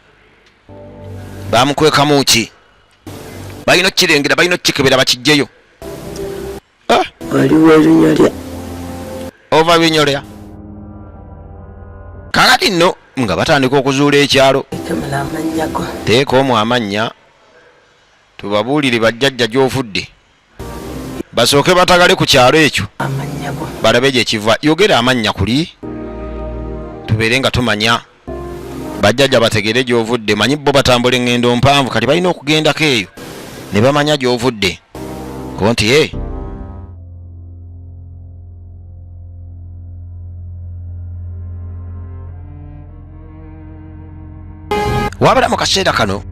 Bamukwekamu ki? Balina okukirengera, balina okukikebera bakiggyeyo. Waliwo erinnya lya Ova binyolya. Kaakati nno nga batandika okuzuula ekyalo. Teekemu amannya go. Teeka omwo amannya tubabuulire bajjajja gy'ovudde. Basooke batagale ku kyalo ekyo. Amannya go. Balabe gye kiva. Yogera amannya kuli tubeere nga tumanya. Bajjajja bategeere gy'ovudde. Manyi bo batambula eŋŋendo mpanvu kati balina okugendako eyo ne bamanya gy'ovudde. Ko nti hey. Wabula mu kaseera kano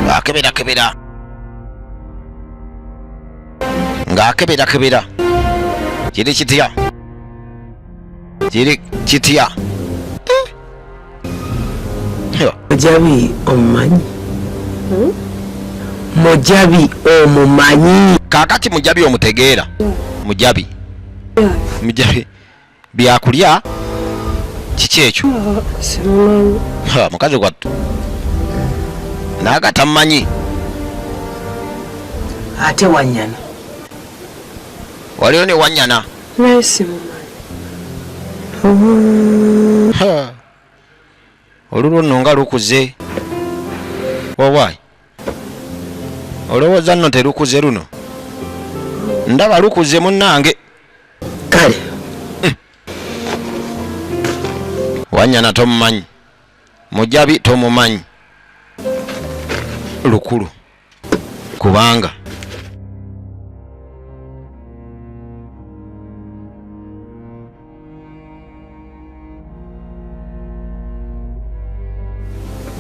ng'akeberakebera ng'akeberakebera kiri kitya kiri kitya. Mujabi omumanyi? Mujabi omumanyi? Kaakati Mujabi omutegeera? Mujabi. Mujabi byakulya kiki ekyo? Simumanyi. Ha, mukazi wattu naaga tammanyi. Ate Wanyana? Waliwo ne Wanyana. Naye simumanyi. Ha. Olulwo nno nga lukuze. Owaayi, olowooza nno terukuze luno? Ndaba lukuze munnange. Kale. Wanyana tomumanyi, Mujabi tomumanyi lukulu kubanga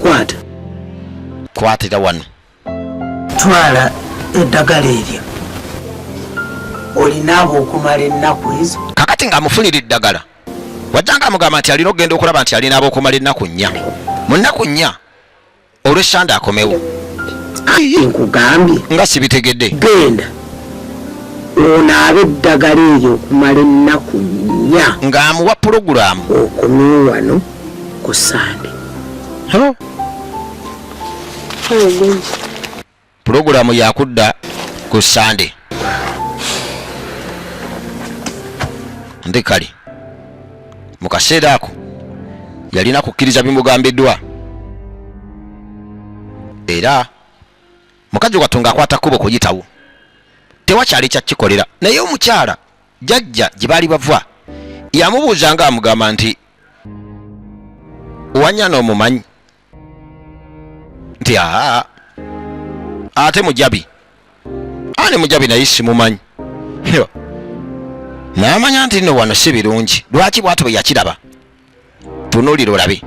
Kwata. Kwatira wano. Twala eddagala eryo olinaaba okumala ennaku ezo. Kakati ng'amufunira eddagala wajja nga amugamba nti alina okugenda okulaba nti alinaaba okumala ennaku nnya. Mu nnaku nnya olw'essande akomewo. Nkugambye nga sibitegedde. Genda onaabe eddagala eryo okumala ennaku nnya. Ng'amuwa pulogulaamu. Okomewo wano ku Sande. Pulogulaamu yakudda ku Sande. Nti kale mu kaseera ako yalina kukkiriza bimugambiddwa, era mukazi wattu ng'akwata kkubo kuyitawo, tewakyali kyakikolera. Naye omukyala jajja gye baali bava yamubuuza nga amugamba nti wanyana omumanyi? Nti aa, ate Mujabi ani? Mujabi naye simumanyi. N'amanya nti nno wano si birungi. Lwaki bwati bwe yakiraba? Tunuulira olabe.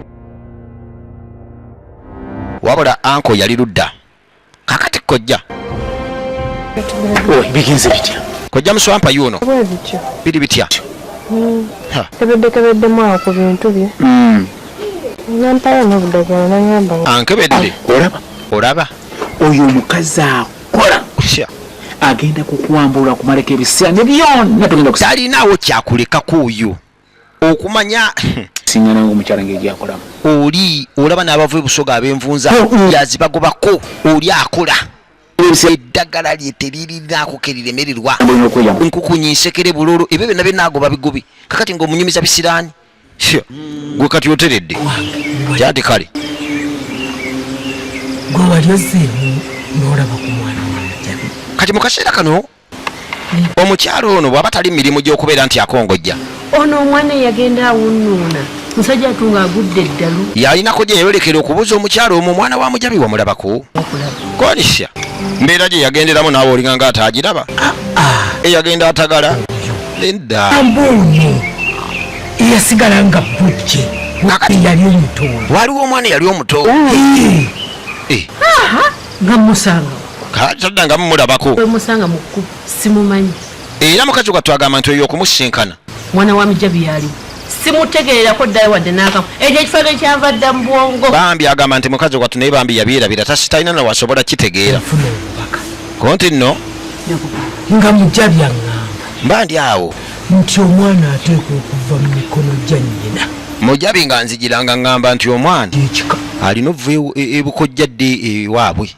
Wabula anko yali ludda. Kakati kojja bigenze bitya? Kojja muswampa yuno biri bitya? Kebeddekebeddemu awo ku bintu bye. Nampayo n'obudagala nangamba. Ankebedde. Olaba? Olaba? Oyo omukazi akola. Agenda kukuwambula kumaleko ebiseera ne byonna togenda kusi. Talinaawo kyakulekako oyo. Okumanya singana ng'omukyala ngeri gyakolamu. Oli olaba n'abava ebusoga ab'envunza yazibagobako. Oli akola. Eddagala lye teririnaako keriremererwa. Nkukunyi nsekere bulolo ebyo byonna byonna agoba bigobi. Kakati ng'omunyumiza bisiraani. Gwe kati oteredde. Kyanti kale. Gwe wali ozzeemu n'olaba ku mwana wa Mujabi. Kati mu kaseera kano omukyalo ono bw'aba tali mirimu gy'okubeera nti akongojja. Ono omwana yagenda awunnuuna musajja atu ng'agudde eddalu. Yalinako gye yayolekera okubuuza omukyalo omwo omwana wa Mujabi wamulabako? Konisha mbeera gye yagenderamu naawe olinga nga ataagiraba. Eyagenda atagala nedda. Ambuuno eyasigala nga bujje yali omuto. Waliwo omwana eyali omuto. Nga musanga. Tadda nga mumulabako. Musanga mu kkubo simumanyi. Era mukazi wattu agamba nti oyo okumusinkana. Mwana wa Mijabi yaliwo. Simutegeererako ddala wadde n'akamu. Ekyo ekifaananyi kyava dda mu bwongo. Bambi agamba nti mukazi wattu naye bambi yabyerabira talina na wasobola kitegeera. Konti nno. Nga Mujabi aŋŋamba. Mba ndi awo. Nti omwana ateekwa okuva mu mikono gya nnyina. Mujabi nga nzijira nga ŋŋamba nti omwana alina okuva ebukojja dde ewaabwe.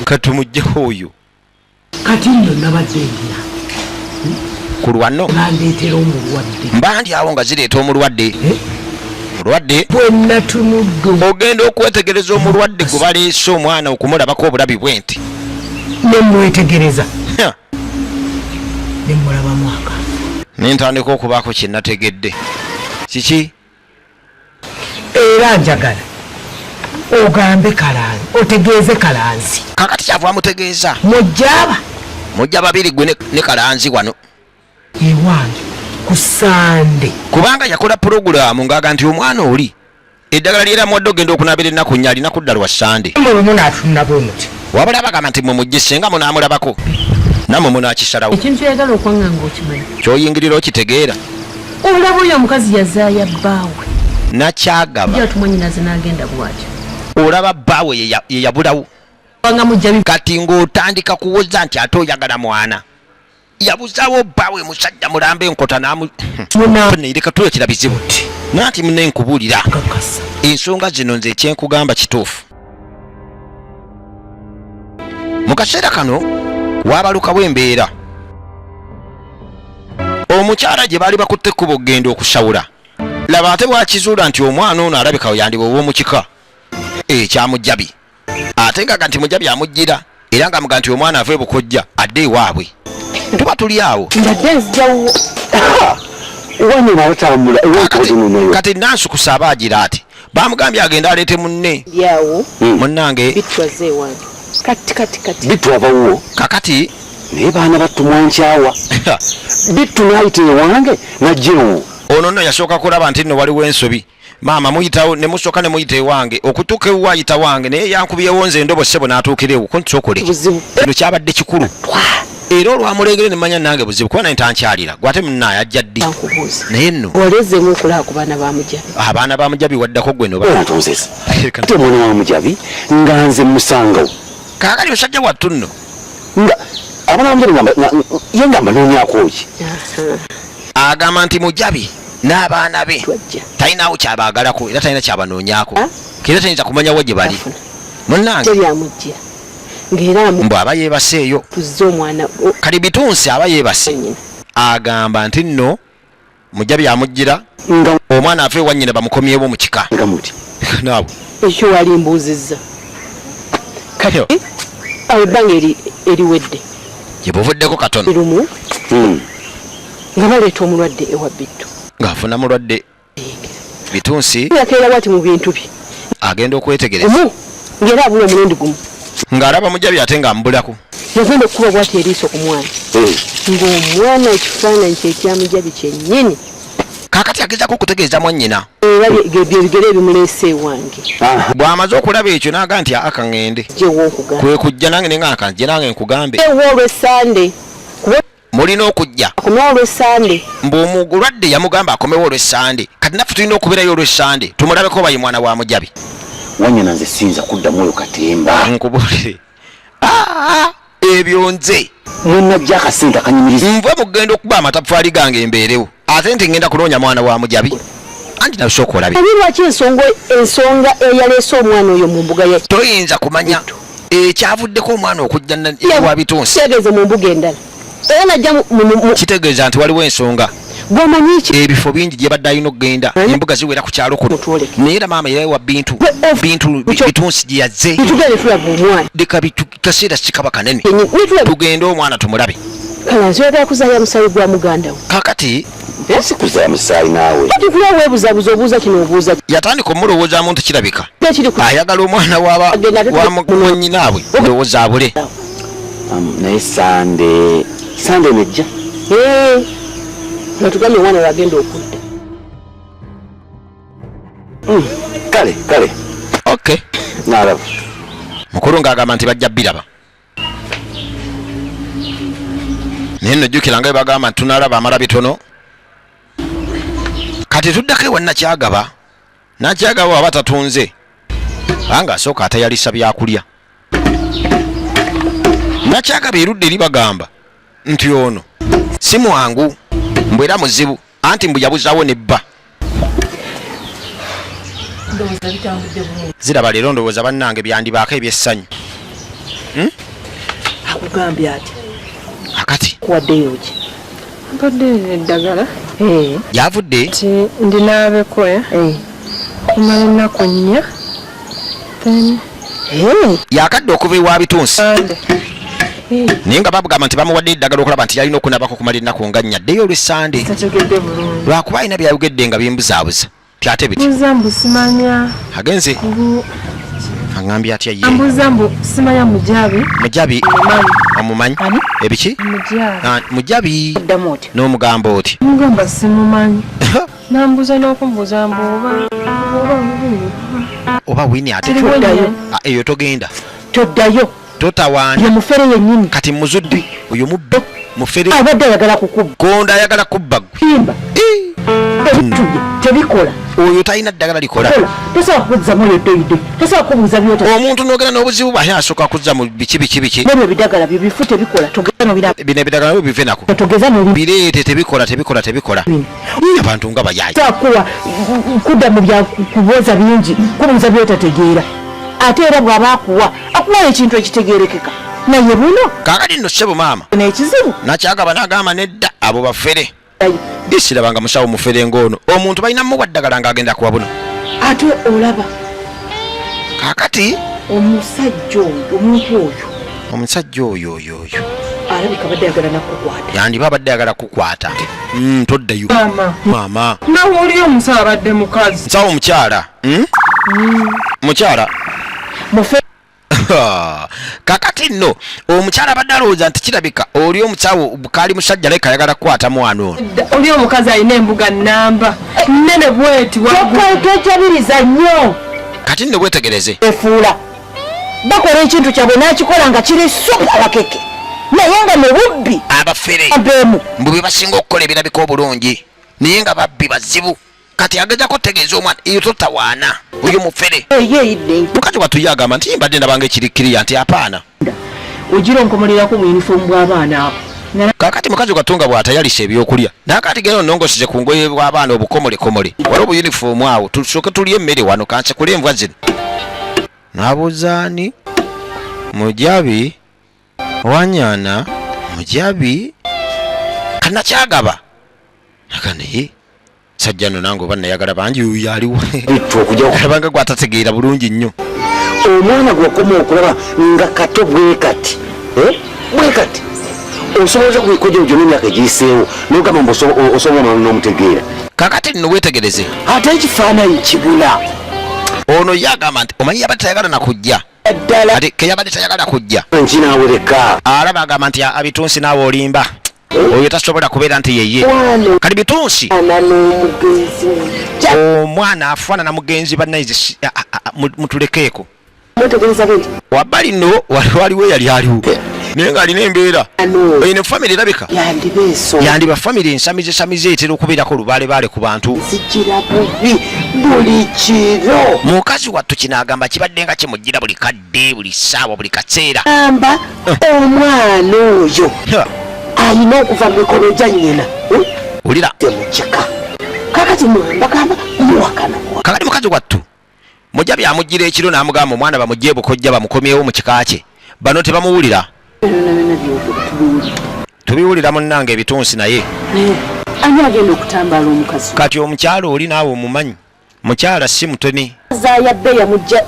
Katumugyewo oyo. Kati nno nabadde ndya. Ku lwano. Bandeetera omulwadde. Mba ndi awo nga zireeta omulwadde. Mulwadde. Bwe natunudde. Ogenda okwetegereza omulwadde gwe baleese omwana okumulabako obulabi bwe nti. Ne mwetegereza. Ne mulabamu akantu. Ne ntandika okubaako kye nategedde. Kiki? Era njagala ogambe Kalanzi, otegeeze Kalanzi. Kakati kyava amutegeeza. Mujjaba. Mujja babiri gwe ne Kalanzi wano. Ewange ku Sande. Kubanga yakola pulogulaamu ng'aga nti omwana oli eddagala lyeramuwadde ogenda okunaabira ennaku nnya alina kudda lwa Sande. Mwe bwe munaatunula bwe muti. Wabula bagamba nti mwe mujje singa munaamulabako nammwe munaakisalawo. Ekintu ky'oyagala okwaŋŋanga okimanyi. Ky'oyingirira okitegeera. Olaba oyo omukazi yazaaya bbaawe. Nakyagaba. Ye atumwa nnyinaze n'agenda bw'atyo. Olaba bbaawe ye yabulawo. Kati ng'otandika kuwoza nti ate oyagala mwana. Yabuzaawo bbaawe musajja mulamba enkota n'amu leka tulekera bizibu. Nanti munne nkubuulira ensonga zino nze ekyenkugamba kituufu. Mu kaseera kano waabalukawo embeera. Omukyala gye baali bakutte ekkubo okugenda okusawula, laba ate bw'akizuula nti omwana ono alabika yandiba ow'omu kika ekya Mujabi, ate nga nti Mujabi amujjira era nga amuga nti omwana ava ebukojja adde ewaabwe. Tuba tuli awo. Mbadde nzija wuwo. Kati nansukusa aba agira ati bamugambye agende aleete munne munnange Bittu abawuwo kakati naye baana battu mwankyawa Bittu nayita ewange najja ewuwo. Ono nno yasooka kulaba nti nno waliwo ensobi maama muyitawo ne musooka ne muyita ewange okutuuka ewuwo ayita wange naye yankubyewo nze endobo ssebo n'atuukira ewo konsookole kino kyabadde kikulu era olwamulengere ne manya nange buzibu kuba naye tankyalira gwe ate munaaye ajja ddi naye nno olezeemu okulaba ku baana ba mujabi abaana ba mujabi waddako gwe no ntonzesa ate omwana wa mujabi nga nze musangawo kaakati musajja wattu nno nga abaana ba mujabi ye nga mbanoonyako ki agamba nti mujabi n'abaana be talinawo kyabaagalako era talina kyabanoonyako era tayinza kumanya wa gye bali munnange mbu aba yeebaseeyo kali bitunsi aba yeebase agamba nti nno mujabi amujjira omwana ava ewa nnyina bamukomyewo mu kika naawe ekyo wali mbuuzizza kati awo ebbanga eriwedde gye buvuddeko katono lumu nga baleeta omulwadde ewa Bittu ng'afuna mulwadde Bitunsi yakeera bwati mu bintu bye agenda okwetegereza gumu ng'era abula omulundi gumu ng'alaba mujabi ate ng'amubulako yagenda okukuba bwati eriiso ku mwana ng'omwana ekifaananyi kye kya mujabi kyennyini. Kaakati agezaako okutegeeza mwannyina. Era bye bigere ebimuleese ewange. Bw'amaze okulaba ekyo n'aga nti aa kaŋŋende. Kwe kujja nange ne ŋŋamba kanzije nange nkugambe. Ewa olw'Essande. Mulina okujja. Akomewo olw'Essande. Mbu omulwadde yamugamba akomewo olw'Essande. Kati naffe tulina okubeerayo olw'Essande tumulabeko oba ye mwana wa Mujabi. Wannyina nze siyinza kuddamu oyo katemba. Nkubuulire. Aa ebyo nze. Mwenajja akasente akanyumiriza. Nve mugenda okuba amataffaali gange mbeerewo ate nti ngenda kunoonya mwana wa Mujabi. Anti nawe sooka olabe. Obi lwaki ensonga ensonga eyaleese omwana oyo mu mbuga ya. Toyinza kumanya ekyavuddeko omwana okujja ewa Bitunsi. Kitegeeza mu mbuga endala era najja mu. Kitegeeza nti waliwo ensonga. Gwomanyi ki? Ebifo bingi gyebadde alina okugenda embuga ziwera ku kyalo kuno naye era maama yawa bintu bintu bitunsi gye yazze leka kaseera sikaba kanene tugende omwana tumulabe. Kale oyagala kuzaaya musaayi gwa muganda we. Kakati si kuzaaya musaayi naawe. Kati kuba weebuzabuza obuuza kino obuuza. Yatandika omulowoozaamu nti kirabika ayagala omwana wa mwannyinaabwe ndowooza abule. Naye Sande Sande nejja. Nga tugambye omwana lwagenda okudda. Kale kale. Okay. Naalaba. Mukulu ng'agamba nti bajja biraba. Naye nno jjukira nga bwe bagamba nti tunalaba amala bitono. Kati tuddako ewa Nakyagaba. Nakyagaba aba tatunze kubanga asooka atayalisa byakulya. Nakyagaba erudda eri bagamba nti ono si mwangu mbu era muzibu anti mbu yabuzaawo ne bba. Ziraba leero ndowooza bannange byandibaako eby'essanyu. Akugambye atya? Akati. Kuwaddeyo ki? Mpadde eddagala. Yavudde. Nti ndinaabeko kumala ennaku nnya. Then Yakadde okuva ewa Bitunsi. Naye nga babugamba nti bamuwadde eddagala okulaba nti yalina okunabako okumala ennaku nga nnya addeyo olw'Essande. Tategedde bulungi. Lwakuba alina byayogedde nga bimbuzaabuza. Ti ate biti. Mbuuza mbu simanya. Agenze. Mbu Aŋŋambye atya ye? Ambuuza mbu simanya Mujabi. Mujabi. Omumanyi? Ebiki? Mujabi. Ah, Mujabi. Oddamu otya? N'omugamba oti. Mugamba simumanyi. Nambuuza n'okumbuuza mbu oba oba Oba Winnie ate. Toddayo. Ah, eyo togenda. Toddayo. Totawaana. Ye mufere yennyini. Kati muzudde oyo mubbi mufere. Abadde ayagala kukubba. Gonda ayagala kubba gwe. Simba. Ebintu bye tebikola. Oyo talina ddagala likola. Tosobola kukuzzamu oyo ddoyidde. Tosobola kubuuza byota. Omuntu n'ogenda n'obuzibu bwe asooka kuzza mu biki biki biki. N'ebyo ebidagala byo bifu tebikola. Togeza n'obira. Bino ebidagala byo bive nako. Togeza n'obi. Bireete tebikola tebikola tebikola. Abantu nga bayaaye. Tosobola kuwa kudda mu bya kubuuza bingi kubuuza by'otategeera. Ate era bw'aba akuwa akuwa ekintu ekitegeerekeka. Naye buno. Kaakati nno ssebo maama. N'ekizibu. Nakyagaba n'agamba nedda abo bafere. Sirabanga musawo mufere ng'ono. Omuntu balina mmuwa ddagala ng'agenda kuwa buno. Ate olaba. Kaakati. Omusajja oyo, omuntu oyo. Omusajja oyo oyo oyo alabika abadde ayagala nakukwata. Yandiba abadde ayagala kukwata. Toddayo Maama. Maama. Nawe oli omusawo abadde mukazi. Nsawo omukyala. Mukyala. Mufe. Kakati nno omukyala abadde alowooza nti kirabika oli omusawo kaali musajja naye kayagala kukwata mwana ono. Oli omukazi alina embuga nnamba nnene bweti. Kyokka tojabiriza nnyo. Kati nno bwetegereze. Efuula bakola ekintu kyabwe n'akikola nga kiri supa wakeke naye nga mu bubbi. Abafere. Abeemu. Mbu bye basinga okukola ebirabika obulungi naye nga babbi bazibu. Kati agezako otegeeza omwana eyo totawaana oyo mufere. Eyeyidde. Mukazi wattu ye agamba nti mbadde ndabanga ekirikkiriya nti apaana. Ogira onkomolerako mu yunifoomu bw'abaana abo. Kakati mukazi wattu nga bw'atayalisa ebyokulya nakati genda onongoseze ku ngoye bw'abaana obukomolekomole wali obuyunifoomu awo tusooke tulye emmere wano kansekule enva zino. Nabuzaani Mujabi Wanyana Mujabi kanakyagaba aka naye sajja no nange oba nayagala bangi oyo aliwo alabanga gwatategeera bulungi nnyo. Omwana gwakoma okulaba nga kato bwe kati, bwe kati osobola okujja gyonna emyaka egiyiseewo n'ogamba mbu osobola n'omutegeera. Kakati nno weetegereze. Ate ekifaananyi kibula. Ono ye agamba nti omanyi yabadde tayagala na kujja. Ddala. Ate ke yabadde tayagala kujja. Nkinaawereka. Alaba agamba nti abitunsi naawe olimba. Oyo tasobola kubeera nti yeye. Mwana. Kali bitunsi. Ana n'omugenzi. Omwana afaanana mugenzi bannaye mutulekeeko. Mwetegereza bwenti. Wabbali nno waliwo eyali aliwo. Naye ng'alina embeera. Ano. Eno famire erabika. Yandiba ensonga. Yandiba famire ensamize etera okubeerako lubaalebaale ku bantu. Zijjira bubi buli kiro. Mukazi wattu kino agamba kibadde nga kimujjira buli kadde, buli ssaawa, buli kaseera. Gamba omwana oyo alina okuva mu mikono gya nnyina. Wulira. Temukika. Kakati mbagamba muwakana. Kakati mukazi wattu Mujabi amujjira ekiro n'amugamba omwana bamugye bukojja bamukomyewo mu kika kye. Bano tebamuwulira. Tubiwulira munnange ebitunsi naye. Ani agenda okutambaala omukazi? Kati omukyala oli naawe omumanyi. Mukyala si mutoni. Zaayabbe yamujja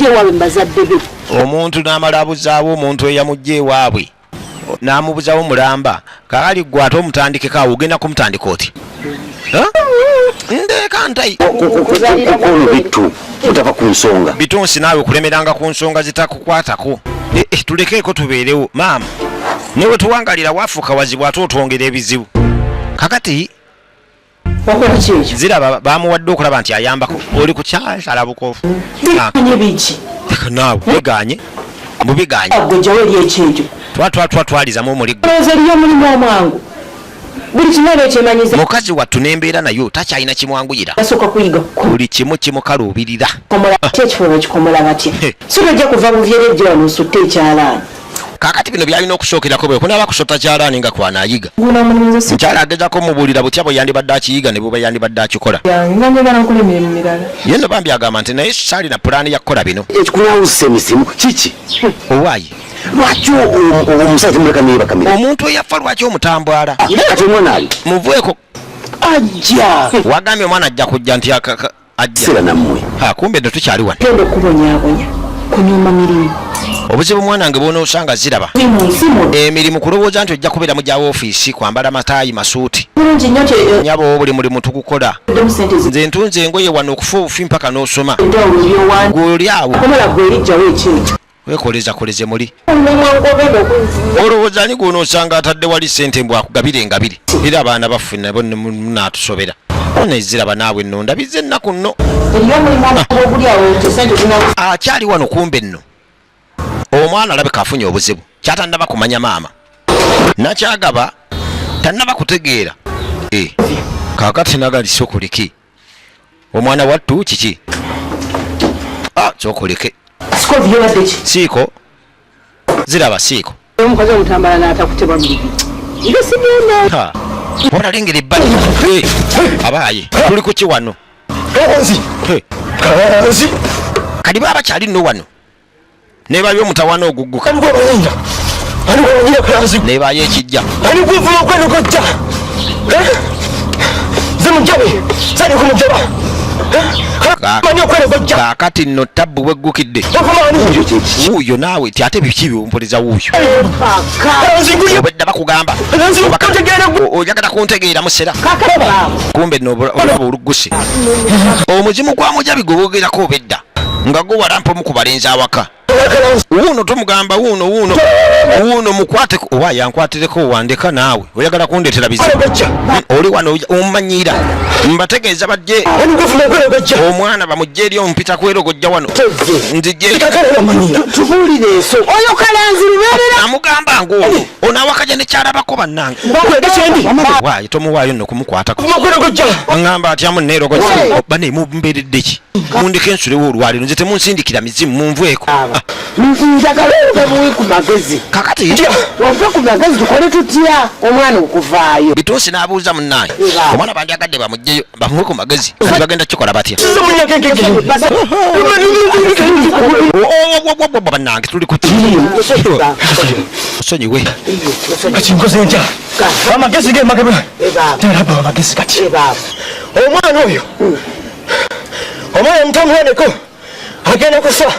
ewaabwe mu bazadde be. Omuntu n'amala abuzaawo omuntu eyamujja ewaabwe. N'amubuzawo mulamba. Kaali ggwe ate omutandikeko awo ogenda kumutandika oti? Ndeeka ntayi. Kukono bittu mutava ku nsonga. Bitunsi naawe kulemeranga ku nsonga zitakukwatako. Tulekeeko tubeerewo maama. Ne we tuwangalira waafuuka wazibu ate otwongera ebizibu. Kakati Wakola ki ekyo? Ziraba bamuwadde okulaba nti ayambako. Oli ku kyasala bukofu. Biganye biki? Naawe biganye. Mbu biganye. Gwe jjawo eri ekyejo. Twa twa twa twalizamu omuligo. Olowooza eriyo omulimu omwangu. Buli kimu aba ekyemanyiza. Mukazi wattu n'embeera nayo takyalina kimwanguyira. Basooka kuyiga kukola. Buli kimu kimukaluubirira. Komola ki ekifo bakikomola batya? Si tojja kuva buvyere ejjo wano osutte ekyalaani. Kaakati bino byalina okusookerako bwe kunaaba kusota kyalaani nga kwanayiga. Guno omulimu nze si- Mukyala agezaako omubuulira butya bwe yandibadde akiyiga ne bwe yandibadde akikola. Yange nga njagala nkola emirimu mirala. Ye nno bambi agamba nti naye saalina pulaani ya kukola bino. Ekikunawuzisa emizimu kiki? Owaaye. Lwaki omusajja temuleka neebaka mirembe? Omuntu eyafa lwaki omutambwala? Kati omwana ali? Muveeko. Ajja. Wagambye omwana ajja kujja nti ajja. Sera nammwe. Ha, kumbe nno tukyali wano. Genda okubonyaabonya kunyuma mirimu. Obuzibu mwana wange bw'onoosanga ziraba. Emirimu kulowooza nti ojja kubeera mu gya woofiisi kwambala mataayi masuuti. Bulungi nnyo kye Nnyabo buli mulimu tugukola. Oddemu ssente zi- Nze ntunze engoye wano okufa obufi mpaka n'osoma. Enjawulo by'owandiika. Gwe oli awo. Komola gwe erijjawo ekyekyo. Weekoleza koleze muli. Omulimu Olowooza ani gw'onoosanga atadde wali ssente mbu akugabire engabire? Era abaana baffe nabo ne munaatusobera. Ono eziraba naawe nno ndabizza ennaku nno. Eriyo omulimu oguli awo nti ssente zina- Akyali wano kumbe nno. Omwana alabika afunye obuzibu. Kyatannaba kumanya maama. Nakyagaba tannaba kutegeera. Kaakati nagali sokuliki. Omwana wattu kiki? Sokulike. Siko byobadde ki? Siiko. Ziraba siiko. Omukazi omutambala n'atakutebwa mu bibiri. Nze sigenda. Ha. Wabula lengera ebbali. Abaaye, tuli ku ki wano? Kati baba bakyali nno wano. Nebayo omutawaana ogugguka. Nebayo ekijja. Kaakati nno tabbu bweggukidde wuuyo naawe ti ate biki byompuliza wuuyo obwedda bakugamba oyagala kuntegeera musera kumbe nno olaba olugguse omuzimu gwa mujabi gwe boogerako obedda nga guwalampa omu ku balenzi awaka wuuno tumugamba wuuno wuuno wuuno mukwate oba yankwatireko wandeka naawe oyagala kundetera bizibu oli wano omumanyiira mbategeeza bajje omwana bamujje eri ompita kwerogojja wano nzije amugamba ngaono ono awakaja nekyalabako bannange waayi tomuwaayo nno kumukwatako aŋamba atyamu neerogojja bane mumbeeredde ki mundeke nsulewo olwaliro nze temunsindikira mizimu munveeko. Ah. Njagala ove buwi ku magezi. Kakati ove ku magezi tukole tutya omwana okuvaayo? Bituusi n'abuuza munnaye omwana bandyagadde bamugjeyo bamuwe ku magezi bagenda kukikola batya? Bannange tuli ku osonyiwe. Kati nkoze ntya? Amagezi ge magebe. Talaba amagezi kati. Omwana oyo omwana mutamwaneko agenda kufa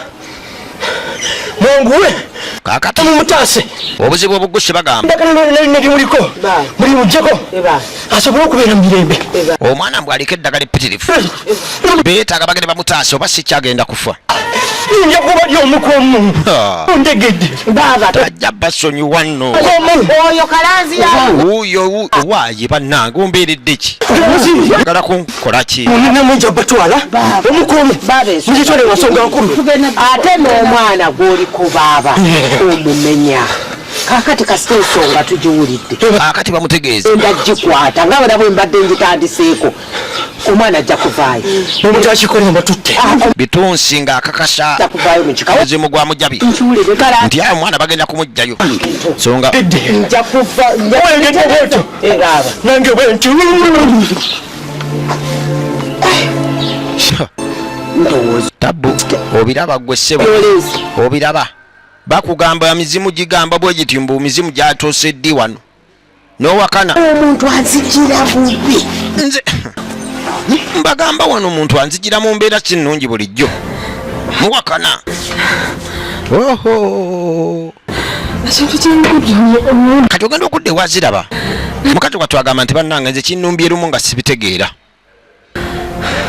mwanguwe kakati mumutaase obuzibu obugusse bagamba eddagala limuliko mulimujjeko asobole okubeera mu mirembe. Omwana mbw aliko eddagala eppitirivu beetaaga bagende bamutaase oba si kyagenda kufa. Nja kuba lyomukomu ndegedde tajja basonyiwa nno oyo kalanzi ya wuuyo waaye bannange ombeeredde ki oyagala kunkola ki? Munja batwala omukomu mugitwale nsonga nkulu ate n'omwana gw'oliko baaba omumenya. Kakati kasita ensonga tugiwulidde kakati bamutegeeza enda gikwata nga bwena bwe mbadde ngitandiseeko omwana ajja kuvaayo omuntu akikole mbatutte bitunsi ng'akakasa ajja kuvaayo mu kika omuzimu gwa mujabi nkiwulire kala nti ayo omwana bagenda kumugjayo songa nja kuva oyogedde bwotyo baaba nange bwenti tabbu obiraba gwe ssebo obiraba bakugamba mizimu gigamba bwe giti mbu mizimu gyatuuse ddi wano n'owakana omuntu anzijira bubi nze mbagamba wano omuntu anzijira mu mbeera si nnungi bulijjo muwakana oho kati ogenda okudda ewaziraba mukazi wattu agamba nti bannange nze kinnumbye lumu nga sibitegeera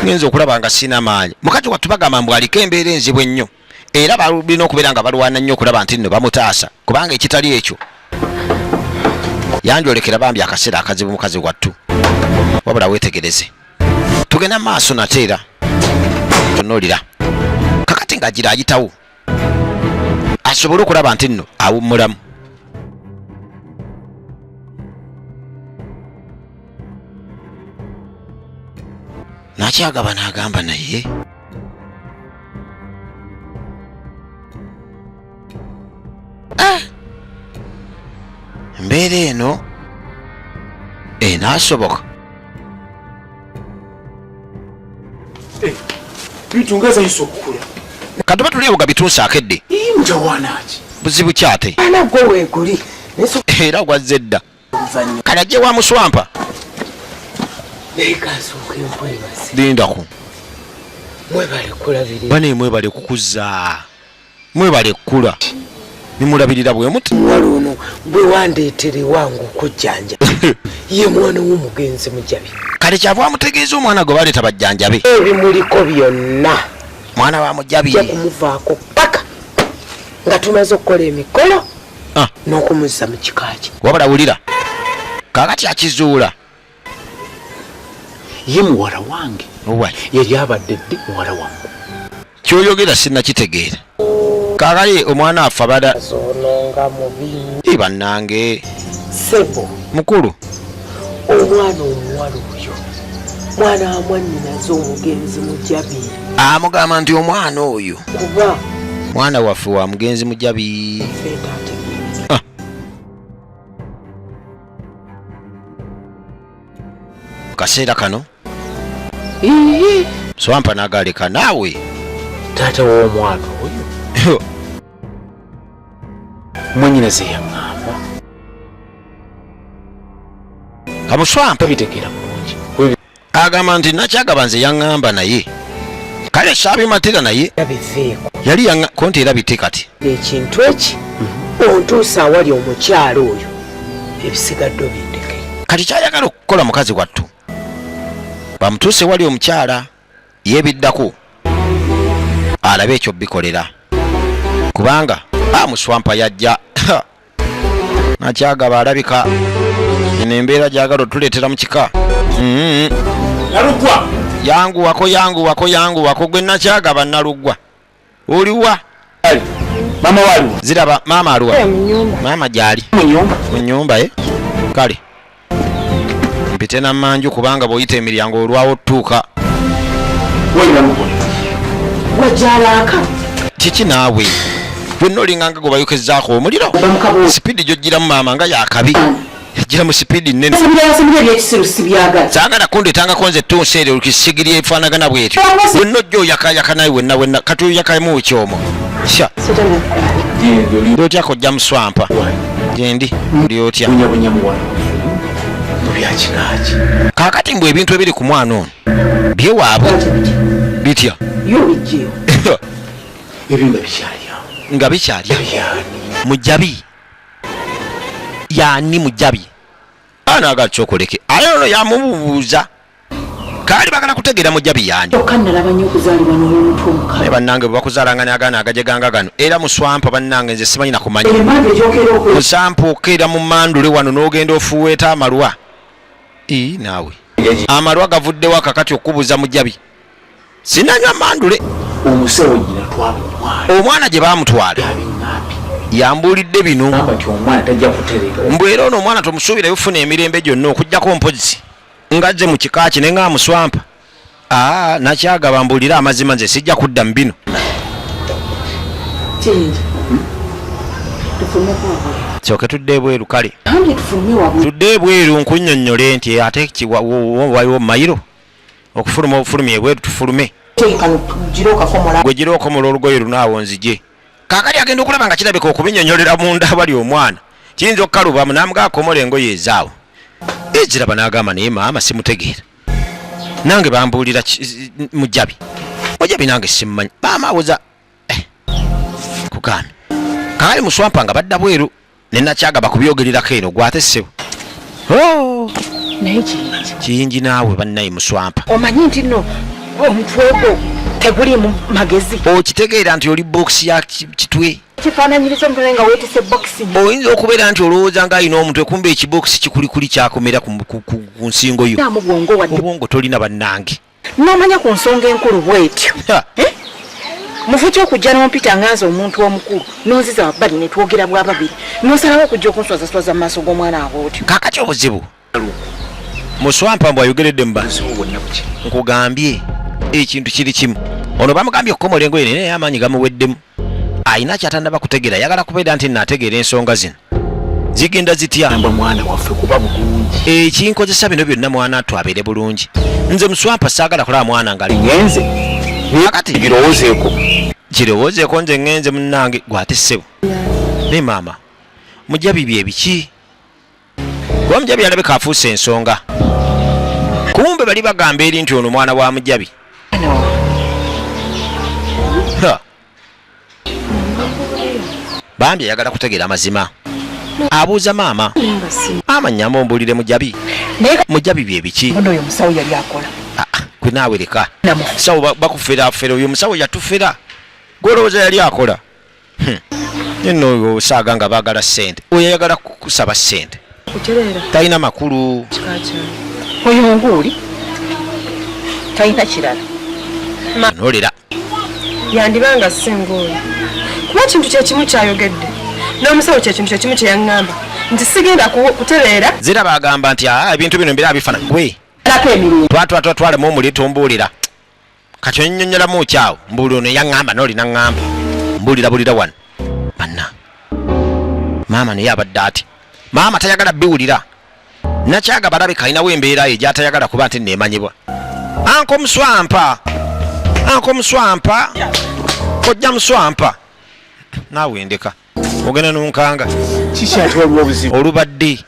ngenza okulaba nga sina maanyi mukazi wattu bagamba mbu aliko embeera enzibu ennyo era balina okubeera nga balwana nnyo okulaba nti nno bamutaasa kubanga ekitali ekyo yanjolekera bambi akaseera akazibu mukazi wattu wabula weetegereze tugenda maaso nate era tunuulira kakati ng'agira ayitawo asobole okulaba nti nno awummulamu nakyagaba n'agamba naye embeera eno enaasoboka bitungaza yisa okukula katuba tuli awo nga bitunsi akedde mutawaanaki buzibu kyate ana gwe weeguli era gwazze dda kale ajje wa muswampa naye kansooke nkwebaze lindako mwebale kulabirira bane mwebale kukuza mwebale kukula nimulabirira bwe muti muwala ono bwe wandeetera ewange okujjanja ye mwana w'omugenzi Mujabi kale kyava amutegeeza omwana gwe baleeta bajjanjabe ebimuliko byonna mwana wa Mujabi nja kumuvaako paka nga tumaze okukola emikolo n'okumuzza mu kika kye wabula wulira kakati akizuula ye muwala wange yali abadde ddi muwala wange kyoyogera sinnakitegeera kakali omwana afa bada zononga mubi bannange sebo mukulu omwana omuwala oyo mwana wa mwannyinaze omugenzi Mujabi amugamba nti omwana oyo kuba mwana waffe wa mugenzi Mujabi kaseera kano swampa n'agaleka naawe taata w'omwana oyo mwannyinaze yaŋŋamba kamuswampa tabitegeera bulungi agamba nti nakyagaba nze yaŋŋamba naye Kale saabimatira naye yali konti era bite kati ekintu eki ontuusa awali omukyalo oyo ebisigadde obindeke. Kati kyayagala okukola mukazi wattu bamutuuse wali omukyala yebiddako alabe ekyo bikolera kubanga amuswampa yajja nakyagaba alabika eno embeera gyagala otuleetera mu kika. Nalugwa yanguwako yanguwako yanguwako gwe nakyagaba Nalugwa oliwa? Mama waliwo ziraba maama aluwa? Maama gyali mu nnyumba ye. Kale mpite namanju kubanga bw'oyita emiryango olwawo otuuka. Wajalaaka kiki naawe bwenna olinganga gwe bayokezaako omuliro, sipiidi gy'ojjiramu maama nga yakabi ejjira mu sipiidi nnene. Saagala kundeetangako nze ttunsi eryo kisigiri efaanagana bwetyo. Wenna ojja oyakayaka naye wenna wenna kati oyakamu ki omwo? Sha ndi otya kojja muswampa gyendi ndi otya? Kaakati mbu ebintu ebiri ku mwana ono byewaabwe bitya? Nga bikyali mujabi yani mujabi anaga kyokoleke aye ono yamubuuza kaali bagala kutegeera mujabi yani. Naye bannange bwe bakuzaalanga n'agaana agajeganga gano era muswampa bannange nze simanyi nakumanya. Musampa okeera mu mandule wano n'ogenda ofuuweeta amalwa. Ii naawe amalwa gavuddewo kakati okubuuza mujabi sinanywa mandule. Omusawo nyina twala omwana. Omwana gye baamutwala yambuulidde bino. Mbu era ono omwana tomusuubirayo okufuna emirembe gyonna okuggyako mpozzi ngazze mu kika kye naye nga amuswampa. Aa nakyagaba mbuulire amazima nze sijja kudda mu bino. Sooke tudde ebweru kale. Tudde ebweru nkunnyonnyole nti ate waliwo mayiro okufuluma obufulumi ebweru tufulume. Gwe gira okomola olugoye luno awo nzije. Kaakati agenda okulaba nga kirabika okubinyonyolera munda awali omwana kiyinza okukalubamu n'amuga akomola engoye ezaawo. Eziraba n'agamba naye maama simutegeera. Nange bambuulira mujabi. Mujabi nange simmanyi. Maama awoza kugambye. Kaali muswampa nga badda bweru ne nakyagaba kubyogererako eno gwate ssebo. Oh! Naye kiyingi. Kiyingi naawe bannaye muswampa. Omanyi nti nno omutwe gwo teguliimu magezi. Okitegeera nti oli box ya kitwe. Kifaananyiriza omutwe nga weetise box. Oyinza okubeera nti olowooza nga alina omutwe kumbe ekibokisi kikulikuli kyakomera ku nsingo yo. Obwongo tolina bannange. N'omanya ku nsonga enkulu bw'etyo. Mufu ki okujja n'ompita nga nze omuntu omukulu n'onziza wabbali ne twogera bwa babiri n'osalawo okujja okunswazaswaza mu maaso g'omwana awo otyo. Kaakati obuzibu muswampa mbu ayogeredde mu bantu. Nkugambye ekintu kiri kimu. Ono bamugambye okukomola engoye naye amaanyi gamuweddemu. Alina ky'atannaba kutegeera, ayagala kubeera nti naategeera ensonga zino zigenda zitya. Mwana waffe kuba bulungi. Ekinkozesa bino byonna mwana attu abeere bulungi. Nze muswampa saagala kulaba mwana nga ngenze. Kakati kirowoozeeko. Kirowoozeeko nze ngenze munnange gwate ssebo. Naye maama mujabi bye biki? Kuba mujabi alabika afuuse ensonga. Kumbe bali bagamba eri nti ono mwana wa mujabi. Bambi ayagala kutegeera amazima. Abuuza maama. Maama nnyamba ombuulire mujabi. Mujabi bye biki? Oyo omusawo yali akola. Gwe naawe leka. Musawo bakuferaafera oyo omusawo yatufera. Gwe olowooza yali akola. Nno osaaga nga baagala ssente. Oyo ayagala kusaba ssente. Talina makulu. Oyo nguuli talina kirala. Nolera. Yandibanga si nguuli. Kuba kintu kye kimu kyayogedde. N'omusawo kye kintu kye kimu kye yaŋŋamba. Nti sigenda kutereera. Ziraba agamba nti ebintu bino mbeera bifana gwe. Twatwatwalemu omuli tombuulira. Kati onnyonnyolamu ki awo? Mbuulira ono yaŋŋamba n'oli naŋŋamba. Mbuulira bulira wano. Banna. Maama naye abadde ati. Maama tayagala biwulira. Nakyaga balabika alinawo embeera ye gy'atayagala kuba nti neemanyibwa. Anko muswampa. Anko muswampa. Kojja muswampa. Naawe ndeka. Ogenda n'onkanga. Kiki ate waliwo obuzibu? Olubadde.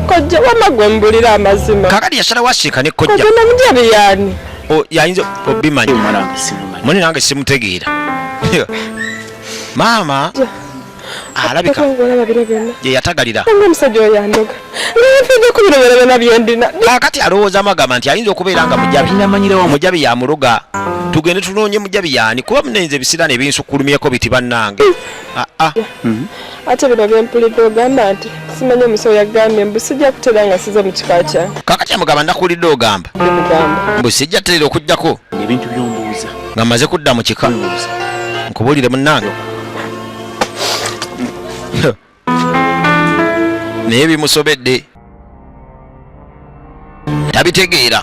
Kojja wamma gwe mbulira amazima. Kaakati yasalawo asiika ne kojja. Kojja Namujabi yaani? Yayinza obimanya muni nange simutegeera. Maama alabika gye yatagalira omusajja oyo yandoga nfidde bino byona byona byendina. Kakati alowoozamu agamba nti ayinza okubeera nga mujabi, mujabi yamuloga. Tugende tunoonye mujabi yaani, kuba munenze ebisiraani ebinsukkulumyeko biti bannange. Aa. Ate bino byempulidde ogamba nti simanyi omusawo yagambye mbu sijja kutera nga size mu kika kyange. Kakati amugamba nakuwulidde ogamba mbu sijja terera okujjako ebintu byombuuza nga mmaze kudda mu kika. Nkubuulire munnange, naye bimusobedde, tabitegeera.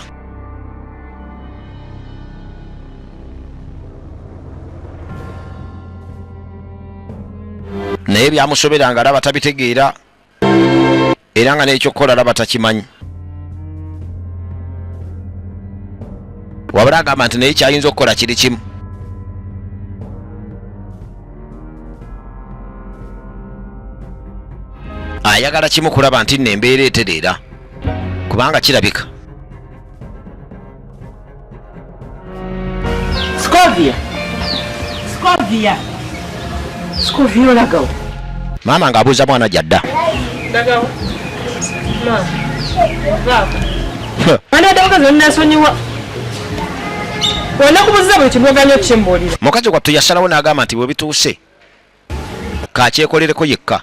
Naye byamusobera nga alaba tabitegeera, era nga n'ekyokukola alaba takimanyi. Wabula agamba nti naye kyayinza okukola kiri kimu, ayagala kimu kulaba nti nno embeera etereera, kubanga kirabika Scovia. Scovia. Scovia olagawo. Maama ng'abuuza mwana gyadda. Ndagawo. Maama. Vaako. Mwana wadde nasonyiwa. Wanakubuziza buli kimu oganye okukimbuulira. Mukazi wattu yasalawo n'agamba nti bwe bituuse kakyekolereko yekka.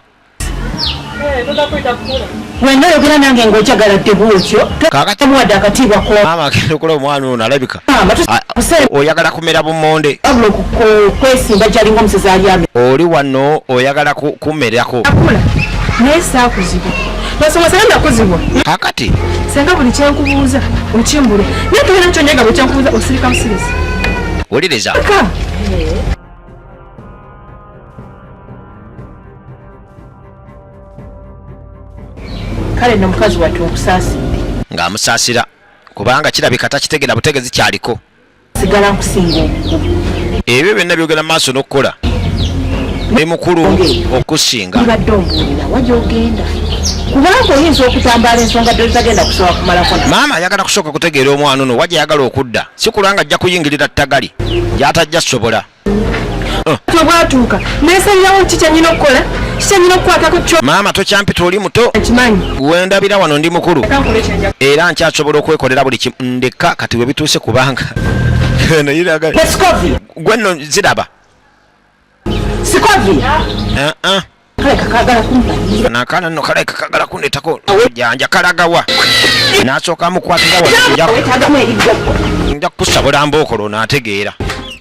Wenna oyogera nange ng'okyagaladde bwotyo, tomuwadde akatiibwa ko. Maama agenda okulaba omwana ono alabika oyagala kumera bumonde, wabula okwesimba gyalinga omusezi alyame. Oli wano oyagala kumerako. Naye saakuzibwa nasoma senga nakuzibwa. Kakati senga buli kyenkubuuza okimbule, naye tolina kyonyaga, buli kyenkubuuza osirika busirisi. Wuliriza. Kale no mukazi wattu nkusaasidde. Ng'amusaasira kubanga kirabika takitegera butegezi kyaliko. Sigala nkusinga obukulu. Ebyo byonna byogera maaso n'okukola ne mukulu okusinga. Ibadde ombuulira wa gy'ogenda, kubanga oyinza okutambaala ensonga dozitagenda kusobola kumalako. Maama ayagala kusooka kutegeera omwana ono wajja ayagala okudda, si kulwa nga ajja kuyingirira ttagali gy'atajja sobola. Bwatuuka nesalirawo ki kyenyina okukola, ki kyenyina okukwatako kyo. Maama tokyampita, oli muto. Kimanyi. Wendabira wano ndi mukulu. Kankole kyenja. Era nkyasobola okwekolera buli kimu ndeka kati we bituuse, kubanga eno iraga Scovia. Gwe nno ziraba. Scovia. Ah, ah. Kaleka kagala kumpanira. Nakaana nno kalabika kagala kundetako janja kalagawa n'asooka amukwatira wano. Wetagamu eriggo. Nja kukusabula mbookolo naategeera.